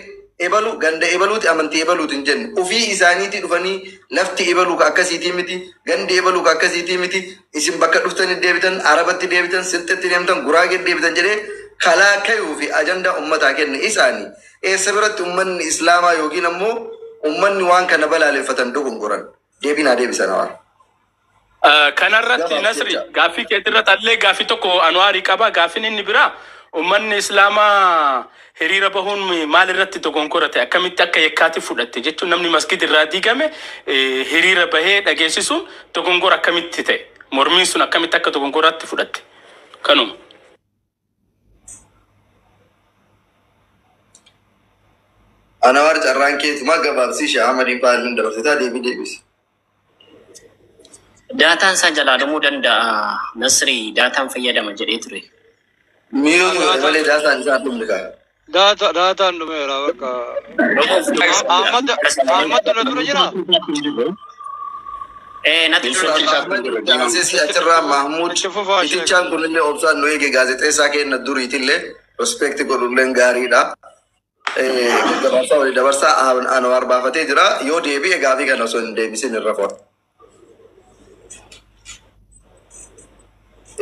ebalu ganda ebaluuti amantii ebaluuti hin jenne. Ofii isaaniitii dhufanii lafti ebaluu ka akkasiitii miti, gandi ebaluu ka akkasiitii miti, isin bakka dhuftanii deebitan, Arabatti deebitan, Silxetti deemtan, Guraagee deebitan jedhee kalaa kayuu fi ajandaa ummataa kenne isaanii. Eessa biratti ummanni Islaamaa yookiin ammoo ummanni waan kana balaaleffatan dogongoran? Deebiin haa deebisan waan. Kanarratti Nasri gaaffii keetirratti allee gaaffii tokko Anwaarii qaba. Gaaffiin inni biraa ummanni Islaamaa hiriira bahuun maal irratti dogongorate akkamitti akka yakkaatti fudhatte jechuun namni masgid irraa diigame hiriira bahee dhageessisuun dogongora akkamitti ta'e mormiin sun akkamitti akka dogongoraatti fudhatte kanuma. Anwaar carraan keetumaa gabaabsii Shee Ahmadiin fa'aa dabarsitaa deebii deebisi. Daataan isaa jalaa dhumuu danda'a. Nasri daataan fayyadama jedhee ture. Miiroo ture malee daataan isaa dhumne kaa. Daataan dhumeera bakka. Ahmad Ahmad na dura jira. Natti dura. Gaazexeessi achirraa Mahmud itichaan kunillee obsaan nu eege gaazexeessaa keenya duriitillee respect godhulleen gaariidha. Gabaabsaa walii dabarsaa Anwaar baafatee jira. Yoo deebi'e gaafii kana osoo hin deebisin irra fo'a.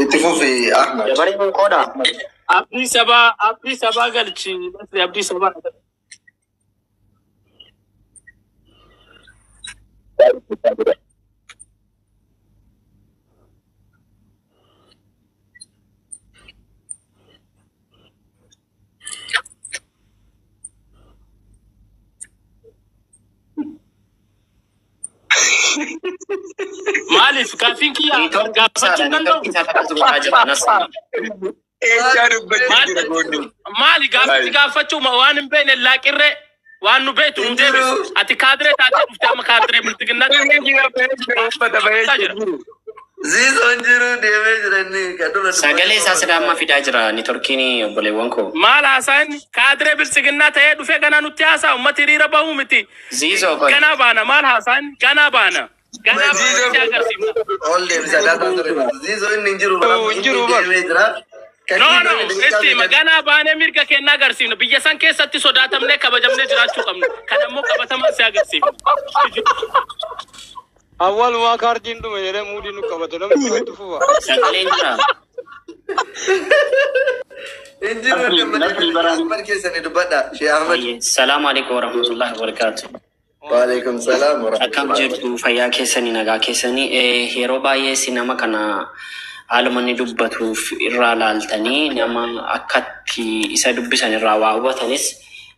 Itti fufi Ahmad. Dabaree kun qoodha. Abdii sabaa galchi Nasri abdii sabaa. Maaliif gaaffiin kiyya gaafachuu hin danda'u? Eechaa dubbachuu jira goonni. Maali gaaffichi gaafachuu waan hin beekne laaqirree waan nu beektu nu deebisu. Ati kaadiree taatee dhuftee amma kaadiree biltiginnaa jira. Ziizoon jiru deemee jira inni kan dura Sagalee isaa sila amma fidaa jira nitorkiin obboleewwan koo. Maal haasaa inni kaadiree biltiginnaa ta'ee dhufee ganaa nutti haasaa ummati hiriira bahuu miti. Ziizoo qoy. Ganaa baana maal haasaa inni ganaa baana. Ganaa baana si agarsiifna. Ol deebisa daataa ture. Ziizoo inni hin jiru Hin jiru bar. deemee jira. No, no, itti ganaa baanee mirga kennaa agarsiifna. Biyya san keessatti sodaatamnee kabajamnee jiraachuu qabna. Kan ammoo qabatamaan si agarsiifna. Awwal waa kaardiin dhume jedhee muudii nu qabate namni itti fufa. Sagaleen jira. Hin jiru Ahmad keessanii dubbadha. Shee Ahmad. Salaamu alaikum warahmatullahi wabarakatuh. Waalaikum salaam Akkam jirtu fayyaa keessanii nagaa keessanii yeroo baay'ee si nama kana haaluma inni dubbatuuf irraa laaltanii nama akkatti isa dubbisan irraa waa hubatanis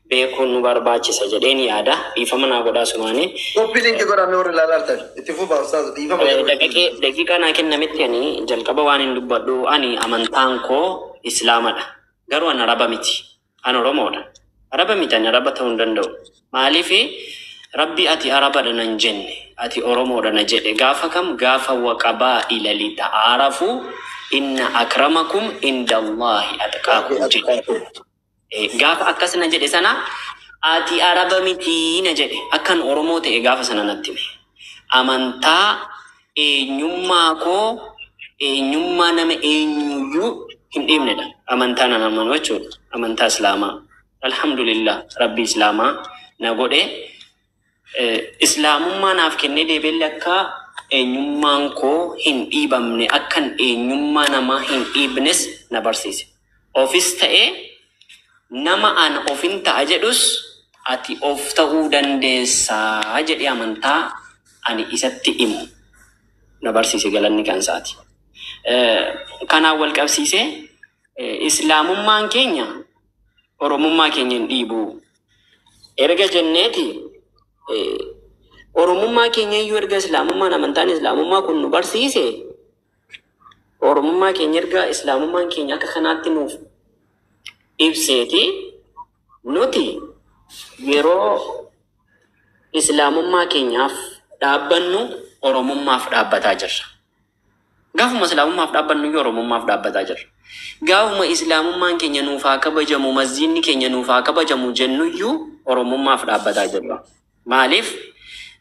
beekuun nu barbaachisa jedheen yaada. Dhiifama naa godhaa sumaanii. Qophii linkii godhamee warri ilaalaa itti fufa ustaaz dhiifama. Daqiiqaa naa kennametti ani jalqaba waan hin dubbadhu ani amantaan koo Islaamadha. Garuu ani Araba miti. Ani Oromoodha. Araba miti ani Araba ta'uu hin danda'u. Maaliif Rabbi ati Arabadha nan jenne ati Oromoodha na jedhe gaafa kam gaafa waqabaa ilali ta'aarafu inna akramakum indallahi atqaakum jedhe. Gaafa akkas na jedhe sana ati Araba miti na jedhe akkan Oromoo ta'e gaafa sana natti hime. Amantaa eenyummaa koo eenyummaa nama eenyuyyuu hin dhiibnedha. Amantaa nan amanu jechuudha. Amantaa Islaamaa. Alhamdulillah Rabbi Islaamaa na godhe. Islaamummaa naaf kennee deebiillee akka eenyummaan koo hin dhiibamne akkan eenyummaa namaa hin dhiibnes na barsiise. Ofis ta'ee nama an ofin ta'a jedhus ati of ta'uu dandeessaa jedhee amantaa ani isatti himu na barsiise galanni kan isaati. Kanaan wal qabsiisee Islaamummaan keenya Oromummaa keenya hin dhiibu. Erga jenneeti Oromummaa keenya iyyuu erga Islaamummaan amantaan Islaamummaa kun nu barsiise Oromummaa keenya erga Islaamummaan keenya akka kanaatti nuuf ibseeti nuti yeroo Islaamummaa keenyaaf dhaabbannu Oromummaaf dhaabbataa jirra. Gaafuma Islaamummaaf dhaabbannu iyyuu Oromummaaf dhaabbataa jirra. Gaafuma Islaamummaan keenya nuuf haa kabajamu, masjiidni keenya nuuf haa kabajamu jennu iyyuu Oromummaaf dhaabbataa jirra. Maaliif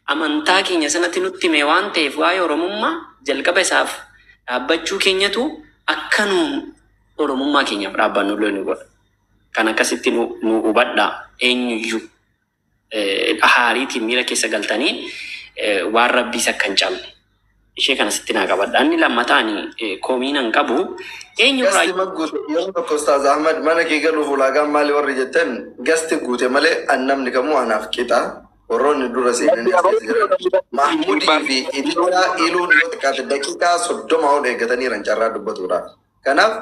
amantaa keenya sanatti nutti hime waan ta'eef waa'ee Oromummaa jalqaba isaaf dhaabbachuu keenyatu akka nuun Oromummaa keenyaaf dhaabbannu illee nu godha. Kan akkasitti nu hubadhaa eenyuyyuu haariitiin miira keessa galtanii waan rabbiis akka hin cabne. Ishee kana sitti naa qabadha. Inni lammataan komiin an qabu eenyurraa Gasti magguute yeroo tokko Ustaaz Ahmad mana kee galuuf ulaagaan maali warri jettan gasti guute malee an namni kamuu anaaf qixa. Warroonni dura seenanii as keessa jiran. Mahmudii fi Idilaa Iluun yoo xiqqaate daqiiqaa 30 ol eeggataniiran carraa dubbatuudhaaf. Kanaaf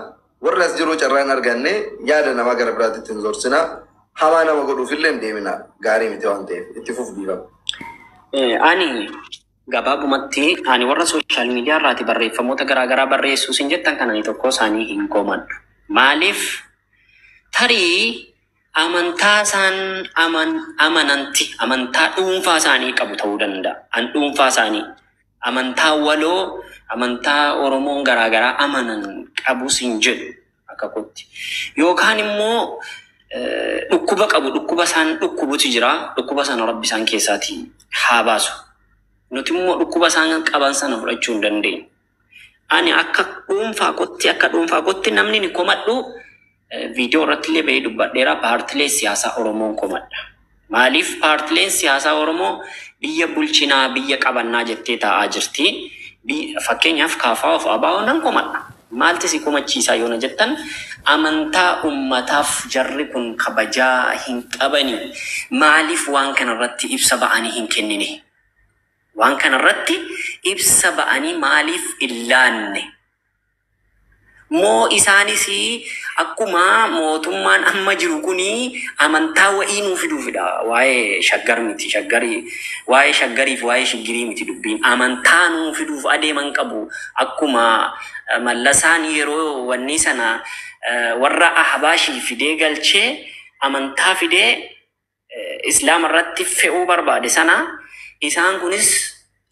warri as jiru carraa hin arganne yaada namaa gara biraatti ittiin zorsinaa. Hamaa nama godhuufillee hin deemina. Gaarii miti waan ta'eef itti fufu dhiifama. Ani gabaabumatti ani warra sooshaal miidiyaa irraati barreeffamoota garaagaraa barreessuu sin jettan kan ani tokko isaanii hin komadhu. Maaliif tarii amantaa isaan amananti amantaa dhuunfaa isaanii qabu ta'uu danda'a. An dhuunfaa isaanii amantaa waloo amantaa Oromoon garaagaraa amanan qabus hin jedhu akka kootti. Yookaan immoo dhukkuba qabu dhukkuba isaan dhukkubutu jira dhukkuba sana rabbi isaan keessaatii haa baasu. Nuti immoo dhukkuba isaan qaban sana fudhachuu hin dandeenyu. Ani akka dhuunfaa kootti namni ni komadhu viidiyoo irratti illee bahee dubbadheera paartilee siyaasaa Oromoon komadha. Maaliif paartileen siyaasaa Oromoo biyya bulchinaa biyya qabannaa jettee taa'aa jirti. Fakkeenyaaf KFO fi ABO nan komadha. Maalti si komachiisaa yoo na jettan amantaa ummataaf jarri kun kabajaa hin qabani. Maaliif waan kanarratti ibsa ba'anii hin kennine? Waan kanarratti ibsa ba'anii maaliif hin laanne? Moo isaanis akkuma mootummaan amma jiru kuni amantaa wa'ii nuu fiduufidha. Waa'ee Shaggar miti. Shaggarii waa'ee Shaggariif waa'ee Shiggirii miti dubbiin. Amantaa nuu fiduuf adeeman qabu. Akkuma Mallasaan yeroo wanni sana warra Ahbaashii fidee galchee amantaa fidee Islaama irratti fe'uu barbaade sana, isaan kunis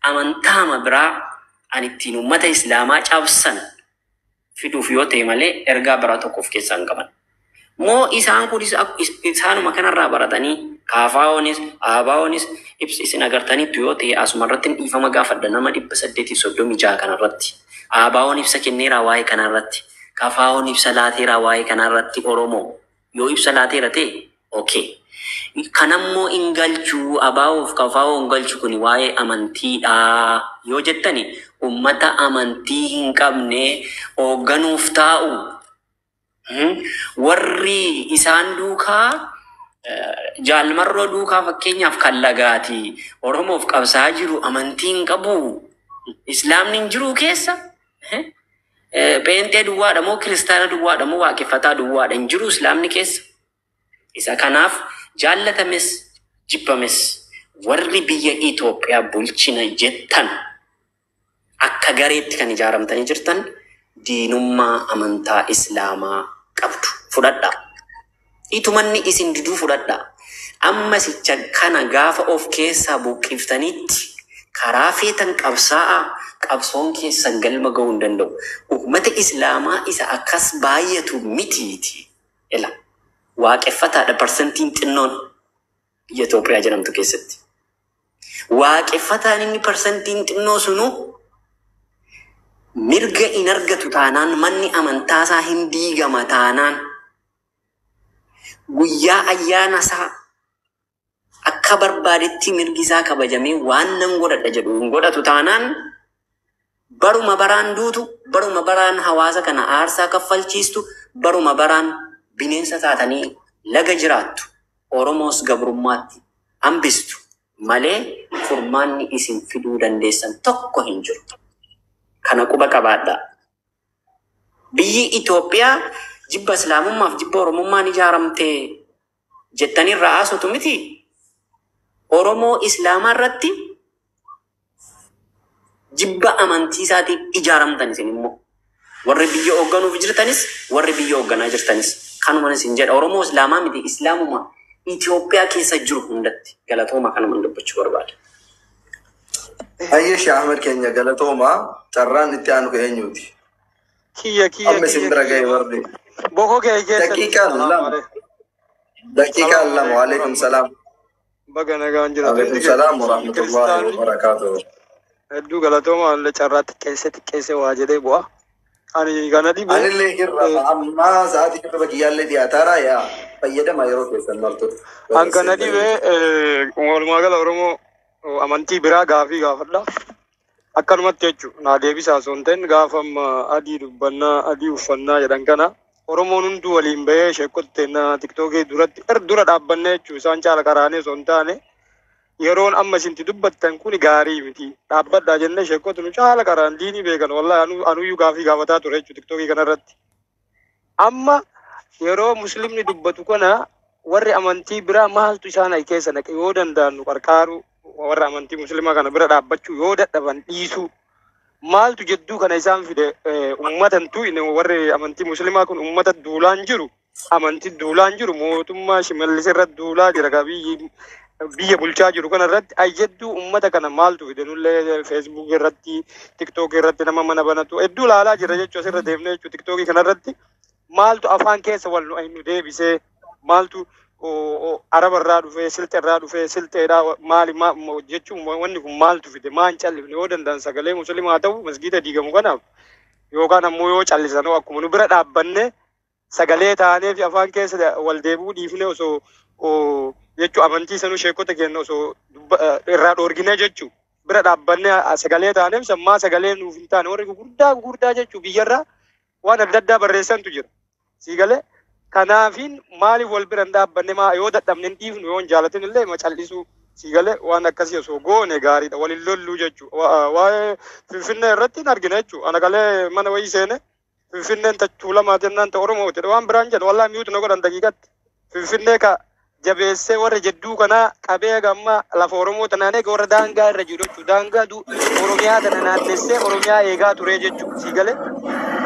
amantaama biraa an ittiin uummata Islaamaa cabsan fiduuf yoo ta'e malee ergaa biraa tokko of keessaa hin qaban. Moo isaan kunis isaanuma kanarraa baratanii, kaafaa'oonis aabaa'oonis ibsi isin agartaniittu yoo ta'e, asuma irratti dhiifama gaafadha nama 836 kanarratti. Aabaa'oon ibsa kenneeraa waa'ee kanarratti. Kafaa'oon ibsa laateeraa waa'ee kanarratti? Oromoo yoo ibsa laateera ta'e, okay. Kanammoo hin galchuu, abaa'oof kafaa'oo hin galchu, kun waa'ee amantiidha yoo jettani, ummata amantii hin qabne hoogganuuf taa'u. Warri isaan duukaa, Jaalmarroo duukaa fakkeenyaaf kan lagaati Oromoof qabsaa jiru, amantii hin qabu. Islaamni hin jiru keessa. Pheenxee duwwaadha moo kiristaana duwwaadha moo waaqeffataa duwwaadha? Hin jiru islaamni keessa. Isa kanaaf jaallatames jibbames, warri biyya Itoophiyaa bulchina jettan, akka gareetti kan ijaaramtanii jirtan, diinummaa amantaa Islaamaa qabdu. Fudhadhaa. Itumanni isin diduu fudhadhaa. Amma sicha kana gaafa of keessaa buqqiftanitti karaa feetan qabsaa'aa, qabsoon keessan galma ga'uu hin danda'u. Uummata Islaamaa isa akkas baay'atu mitiiti. Ila waaqeffataadha parsantiin xinnoon biyya Itoophiyaa jedhamtu keessatti. Waaqeffataan inni parsantiin xinnoo sunuu mirga hin argatu taanaan, manni amantaasaa hin diigama taanaan, guyyaa ayyaana isaa akka barbaadetti mirgi isaa kabajamee waan nan godhadha jedhu hin godhatu taanaan, baruma baraan duutu, baruma baraan hawaasa kana aarsaa kaffalchiistu, baruma baraan bineensa taatanii laga jiraattu, Oromoos gabrummaatti hambistu malee furmaanni isin fiduu dandeessan tokko hin jiru. Kana quba qabaadhaa. Biyyi Itoophiyaa jibba Islaamummaaf jibba Oromummaan ijaaramte jettanii irraa haasoftu miti. Oromoo Islaamaa irratti jibba amantii isaatiin ijaaramtan isin immoo. Warri biyya hoogganuuf jirtanis, warri biyya hoogganaa jirtanis, kanuman isin jedha. Oromoo Islaamaa miti, Islaamuma Itoophiyaa keessa jiru hundatti galatooma, kanuman dubbachuu barbaada. Hayyee, Shee Ahmed keenya, galatoomaa. Carraan itti aanu ka eenyuuti? Kiyya, kiyya. Amma isin Kiyya. bira Kiyya. ga'e warri. Boko kee keessatti. Daqiiqaa Salaamu 2. alaikum. Daqiiqaa Salaamu 2. alaikum. Waalaikum salaam. Baga nagaan jiratu. Waalaikum Hundi salaam keessan wa rahmatullahi wa kiristaanni barakaatuh. Hedduu galatooma, illee carraa xiqqeesse xiqqeesse waa jedhee bu'a. Ani kana dhibe. Anillee hirra ammaa sa'aatii hirriba kiyyaallee dhiyaataara, yaa fayyadama yeroo keessan martu. An kana dhibe, walumaa gala Oromoo amantii biraa gaafii gaafadha. Akkanumatti jechuudha. Naa deebisaa osoo hin ta'in, gaafa amma adii dubbannaa, adii uffannaa jedhan kana, Oromoon hunduu waliin bahee sheekkotti TikTokii duratti dura dhaabbannee jechuudha. Isaan caala karaanee osoo hin taane, yeroon amma isinti dubbattan kun gaarii miti. Dhaabbadhaa jennee, sheekkotu nu caala karaan diinii beekan, wallahi anuyyuu gaafii gaafataa ture jechuudha TikTokii kanarratti. Amma yeroo muslimni dubbatu kana warri amantii biraa maaltu isaan ay keessa naqe? Yoo danda'an nu qarqaaru, warra amantii muslimaa kana bira dhaabbachuu yoo dadhaban dhiisuu, maaltu jidduu kana isaan fide? Uummatantu inni warri amantii muslimaa kun uummata duulaan jiru, amantii duulaan jiru, mootummaa Shimallis irratti duulaa jira ka biyyi biyya bulchaa jiru kana irratti. Ay jedduu uummata kana maaltu fide? Nullee Facebook irratti, TikTok irratti nama mana banatu hedduu ilaalaa jira jechuu, asirra deemnee jechuu. TikTokii kana irratti maaltu afaan keessa wal nu deebisee? Maaltu Araba irraa dhufee, Silxe irraa dhufee, Silxeedhaa maali jechuun, wanni kun maaltu fide? Maan callifne? Yoo danda'an sagalee muslimaa ta'u masgiida diigamu kanaaf, yookaan ammoo yoo callisan, akkuma nu bira dhaabbanne sagalee taanee fi afaan keessa wal deebi'uu dhiifne osoo jechuu, amantii sanuu sheekota keenya osoo irraa dhoorginee jechuu, bira dhaabbannee sagalee taaneef sammaa sagalee nuuf hin taane, warri gurguddaa gurguddaa jechuu biyyarraa waan adda addaa barreessantu jira. Sii galee? Kanaafiin maaliif wal bira hin dhaabbanne? Maa yoo dadhabne hin dhiifnu, yoo hin jaalatin illee ma callisuu? Sii galee? Waan akkasii osoo goone gaariidha. Waliin lolluu jechuu. Waa'ee Finfinnee irratti hin argina jechuu. Ana galee mana wayii seene. Finfinneen Tuulamaa jennaan ta Oromooti. Waan biraan jedhu wallaahi mute na godhan daqiiqatti. Finfinnee ka jabeessee warra jidduu kanaa qabee gamma lafa Oromoo tanaan eega warra daangaa irra jiru jechuudha. Daangaa Oromiyaa tana naannessee Oromiyaa eegaa ture jechuudha. Sii galee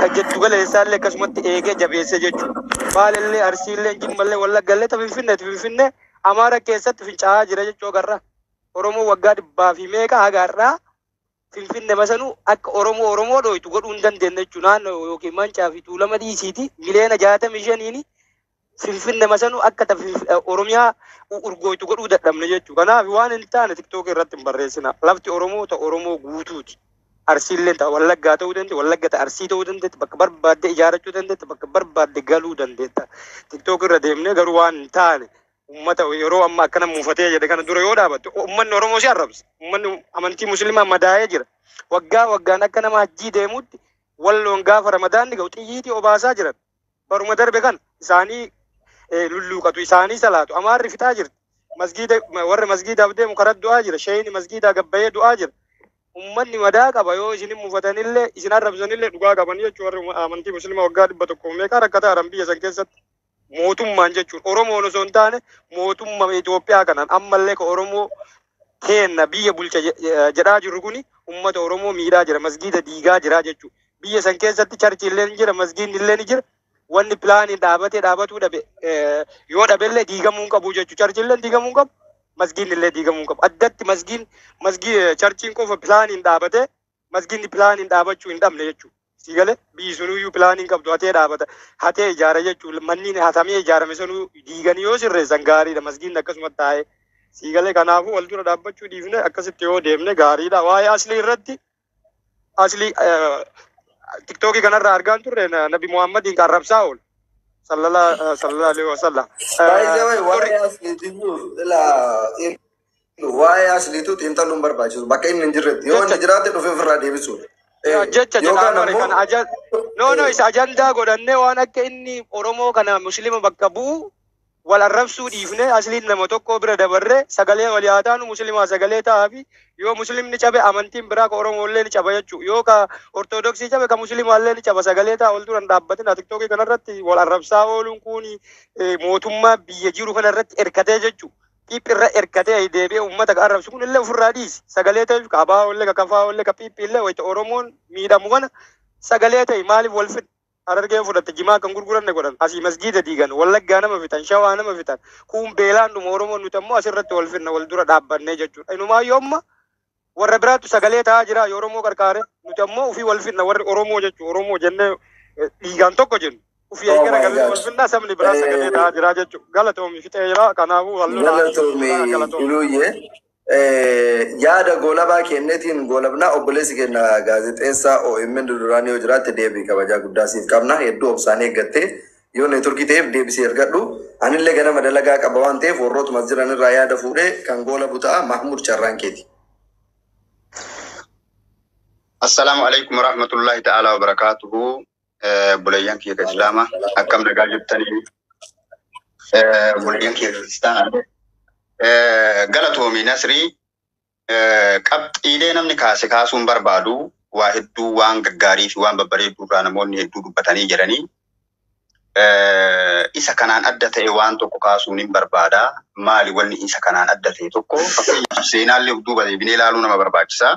kan jiddu galeessaallee akkasumatti eegee jabeessee jechuudha. Baalellee, Arsiillee, Jimmallee, Wallaggallee ta Finfinneeti. Finfinnee Amaara keessatti fincaa'aa jira jechuu agarra. Oromoo waggaa dhibbaa fi meeqa haga har'aa Finfinne masanuu akka Oromoo Oromoo dhoytu godhuu hin dandeenye jechuudha. Naannoo yookiin Mancaa fi Tuulama dhiisiiti miliyoona 65n Finfinne masanuu akka Oromiyaa urgooytu godhuu dadhabne jechuudha. Kanaaf waan hin taane TikTok irratti hin barreessina. Lafti Oromoo ta Oromoo guutuuti. Arsiillee ta Wallaggaa ta'uu dandeetti, Wallagga ta Arsii ta'uu dandeetti, bakka barbaadde ijaarrachuu dandeetti, bakka barbaadde galuu dandeetta. TikTok irra deemnee garuu waan hin taane ummata yeroo amma akkana muufatee jedhe kana dura yoo dhaabatte ummanni Oromoo si arrabsa. Ummanni amantii Musliimaa madaa'ee jira. Waggaa waggaan akka nama hajjii deemutti Walloon gaafa Ramadaanni ga'u xiyyiitii obaasaa jiran. Baruma darbe kana isaanii lulluuqatu, isaanii salaatu. Amaarri fixaa jirti. Masgiida warra masgiidaaf deemu karaa du'aa jira. Sheeyini masgiidaa gabbayee du'aa jira. Ummanni madaa qaba. Yoo isin muufatanillee isin arrabsanillee dhugaa qabanii jechuudha. Warri amantii Musliimaa waggaa 100 meeqa rakkataa jiran biyya san keessatti. Mootummaan jechuun Oromoon osoo hin taane mootummaa Itoophiyaa kanaan ammallee ka Oromoo keenna biyya bulcha jedhaa jirru kuni ummata Oromoo miidhaa jira, masgiida diigaa jira jechuudha. Biyya san keessatti church illee ni jira, masgiidni illee ni jira. Wanni pilaaniin dhaabatee dhaabatuu dhabe yoo dhabellee diigamuu hin qabu jechuudha. Church illee diigamuu hin qabu, masgiidni illee diigamuu hin qabu. Addatti masgiin masgii churchiin qofa pilaaniin dhaabatee masgiidni pilaaniin dhaabachuu hin dhabne jechuudha. Si galee biyyi sunuyyuu pilaaniin qabdu hatee dhaabata, hatee ijaara jechuudha. Manni hatamee ijaarame sunuu diiganii yoo sirreessan gaariidha. Masgiidni akkasuma taa'ee. Si galee kanaafuu wal dura dhaabbachuu dhiifne akkasitti yoo deemne gaariidha. Waa'ee Aslii irratti, Aslii TikTokii kanarraa argaan turre Nabi Muhammadiin qarrabsaa oolu. Sallallahu alaihi wasallam. Baay'ee waa'ee asliitu ilaa, waa'ee asliitu xiinxaluun barbaachisu bakka inni hin jirretti, yoo inni jiraate dhufee ofirraa deebisuudha. Jecha jedhaa Yookaan bare ammoo kana aja no, isa ajandaa godhannee waan akka inni Oromoo kana Muslima bakka bu'u wal arrabsuu dhiifne, Asliin nama tokko bira dabarree sagalee walii haa taanu. Muslimaa sagalee ta'aa fi yoo Muslimni cabe amantiin biraa ka Oromoo illee ni caba jechuudha. Yoo ka Ortodoksii cabe ka Muslimaa illee ni caba. Sagalee ta'a, wal duran dhaabbatin. TikTokii kanarratti wal arrabsaa ooluun kun mootummaa biyya jiru kanarratti erkatee jechuudha. Xiiphirra erkatee deebi'ee uummata ka arrabsu kun illee ofirraa dhiisi. Sagalee ta'eef ka abaa illee, ka kafaa illee, ka piiphii illee wayita Oromoon miidhamu kana sagalee ta'e. Maaliif wal fidha? Harargee fudhatte jimaa kan gurguranne godhan, asii masgiida diigan, Wallaggaa nama fixan, Shawaa nama fixan, kun beelaan dhuma Oromoon. Nuti ammoo asirratti wal fidna wal dura dhaabbannee jechuudha. Inumaa yoo amma warra biraattu sagalee ta'aa jira yoo Oromoo qarqaare, nuti ammoo ofii wal fidna. Warri Oromoo jechuudha, Oromoo jennee dhiigaan tokko jennu ofii Oh gara my galee God. wal fidna, sabni biraa sagalee ta'aa jira jechuudha. Galatoomi, fixee jira. Kanaafuu wal lola. Galatoomi. Galatoomi. Iluuyyee, yaada goolabaa kenneetiin goolabnaa. Obboleessi keenya gaazexeessaa OMN duraanii yoo jiraatte deebii kabajaa guddaa siif qabna. Hedduu obsaan eeggattee, yoo networkii ta'eef deebisee ergadhu. Anillee ganama dalagaa qaba waan ta'eef warrootuma jiran irraa yaada fuudhee kan goolabu ta'a. Mahmud, carraan keeti. Assalaamu alaikum warahmatullahi ta'ala wabarakaatuhu. Buleeyyan kiyya Islaama akkam nagaa jirtanii? Buleeyyan kiyya Kiristaanaa, galatoomi Nasrii. Qabxiilee namni kaase kaasuun barbaadu waa hedduu, waan gaggaarii fi waan babbareedduu irraa namoonni hedduu dubbatanii jiranii. Isa kanaan adda ta'e waan tokko kaasuun hin barbaada. Maali wanni isa kanaan adda ta'e tokko? Fakkeenyaaf seenaallee duuba deebinee ilaaluu nama barbaachisa.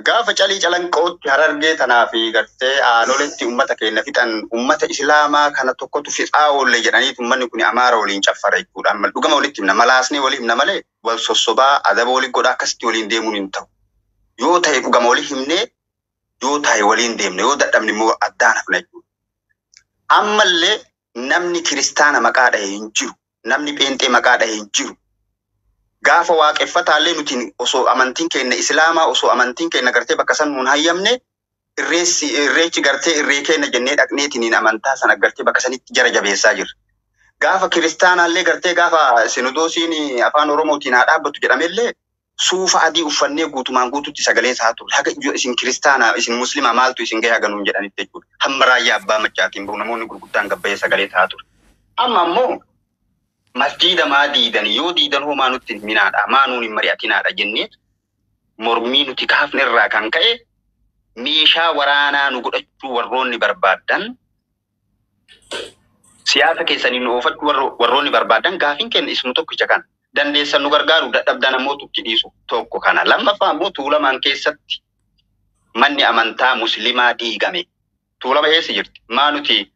Gaafa Calii Calanqootti, Harargee tanaa fi gartee Aanoletti ummata keenya fixan, ummata Islaamaa kana tokkotu fixaa oolle jedhaniit ummanni kun Amaara waliin caffara jechuudha. Amma dhugama walitti himna, malaasnee walii himna malee wal sossobaa adaba walii godhaa akkasitti waliin deemuun hin ta'u. Yoo ta'e dhugama walii himnee, yoo ta'e waliin deemne, yoo dadhabne immoo addaan hafna jechuudha. Ammallee namni Kiristaana maqaa dhahe hin jiru. Namni Pheenxee maqaa dhahe hin jiru. Gaafa waaqeffataallee nuti osoo amantiin keenya Islaamaa, osoo amantiin keenya gartee bakka san nuun hayyamne, irreessi irreechi gartee irree keenya jennee dhaqneetiniin amantaa sana gartee bakka sanitti jara jabeessaa jirra. Gaafa Kiristaanaallee gartee gaafa sinodoosiin afaan Oromootiin haa dhaabbatu jedhamellee suufa adii uffannee guutumaan guututti sagalee isaa turre. Haga isin Kiristaanaa, isin Muslimaa maaltu isin gahee haganuun jedhanitti jechuudha. Hamma raayyaa abbaa machaatiin bahu namoonni gurguddaan gabbayee sagalee ta'aa ture. Amma ammoo masjiida maa diidan, yoo diidan hoo maa nutti hin minaadha, maa nuun hin mari'atinaadha jennee mormii nuti kaafne irraa kan ka'e Meeshaa waraanaa nu godhachuu warroonni barbaadan, siyaasa keessanii nu oofachuu warroonni barbaadan, gaafiin kenna isnu tokkicha kana. Dandeessan nu gargaaru, dadhabdan ammoo tutti dhiisu tokko kana. Lammaffaa ammoo Tuulamaan keessatti manni amantaa muslimaa diigame. Tuulama eessa jirti? Maa nuti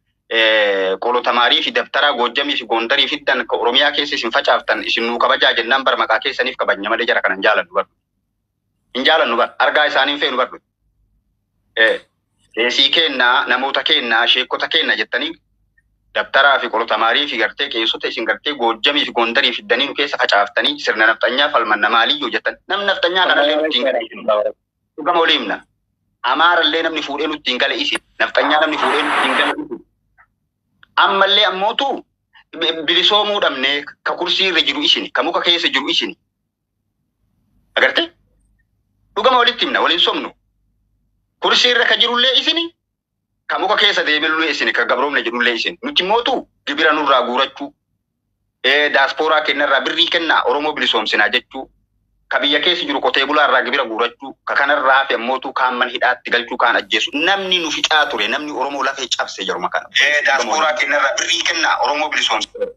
qolotamaarii fi dabtaraa Goojjamii fi Gondarii fiddan ka Oromiyaa keessa isin facaaftan, isin nuu kabajaa jennaan bara maqaa keessaniif kabajna malee jara kana hin jaalannu bar. Hin jaalannu bar. Argaa isaanii hin feenu bar. Qeesii kennaa, namoota kennaa, sheekota kenna jettanii dabtaraa fi qolotamaarii fi gartee qeessota isin gartee Goojjamii fi Gondarii fiddanii nu keessa facaaftanii sirna nafxanyaa falmanna maaliyyuu jettan. Namni nafxanyaa kanallee nutti hin gale. Dhugama olii himna. Amaarallee namni fuudhee nutti hin gale isin. Nafxanyaa namni fuudhee nutti hin gale isin. Ammallee ammootu bilisoomuu dhabnee ka kursii irra jiru isin, ka muka keessa jiru isin. Agartee? Dhugama walitti himna, waliin somnu. Kursii irra ka jirullee isini, ka muka keessa deemillee isini, ka gabroomne jedhullee isin. Nuti mootu gibira nurraa guurachuu, daaspooraa kennarraa birrii kennaa Oromoo bilisoomsinaa jechuu, ka biyya keessa jiru qotee bulaarraa gibira guurachuu, ka kanarraa hafe ammootu kaan man hidhaatti galchuu, kaan ajjeesu. Namni nu fixaa ture, namni Oromoo lafee cabse jaruma kana. Daaspooraa kennarraa birrii kennaa Oromoo bilisoomsinaa.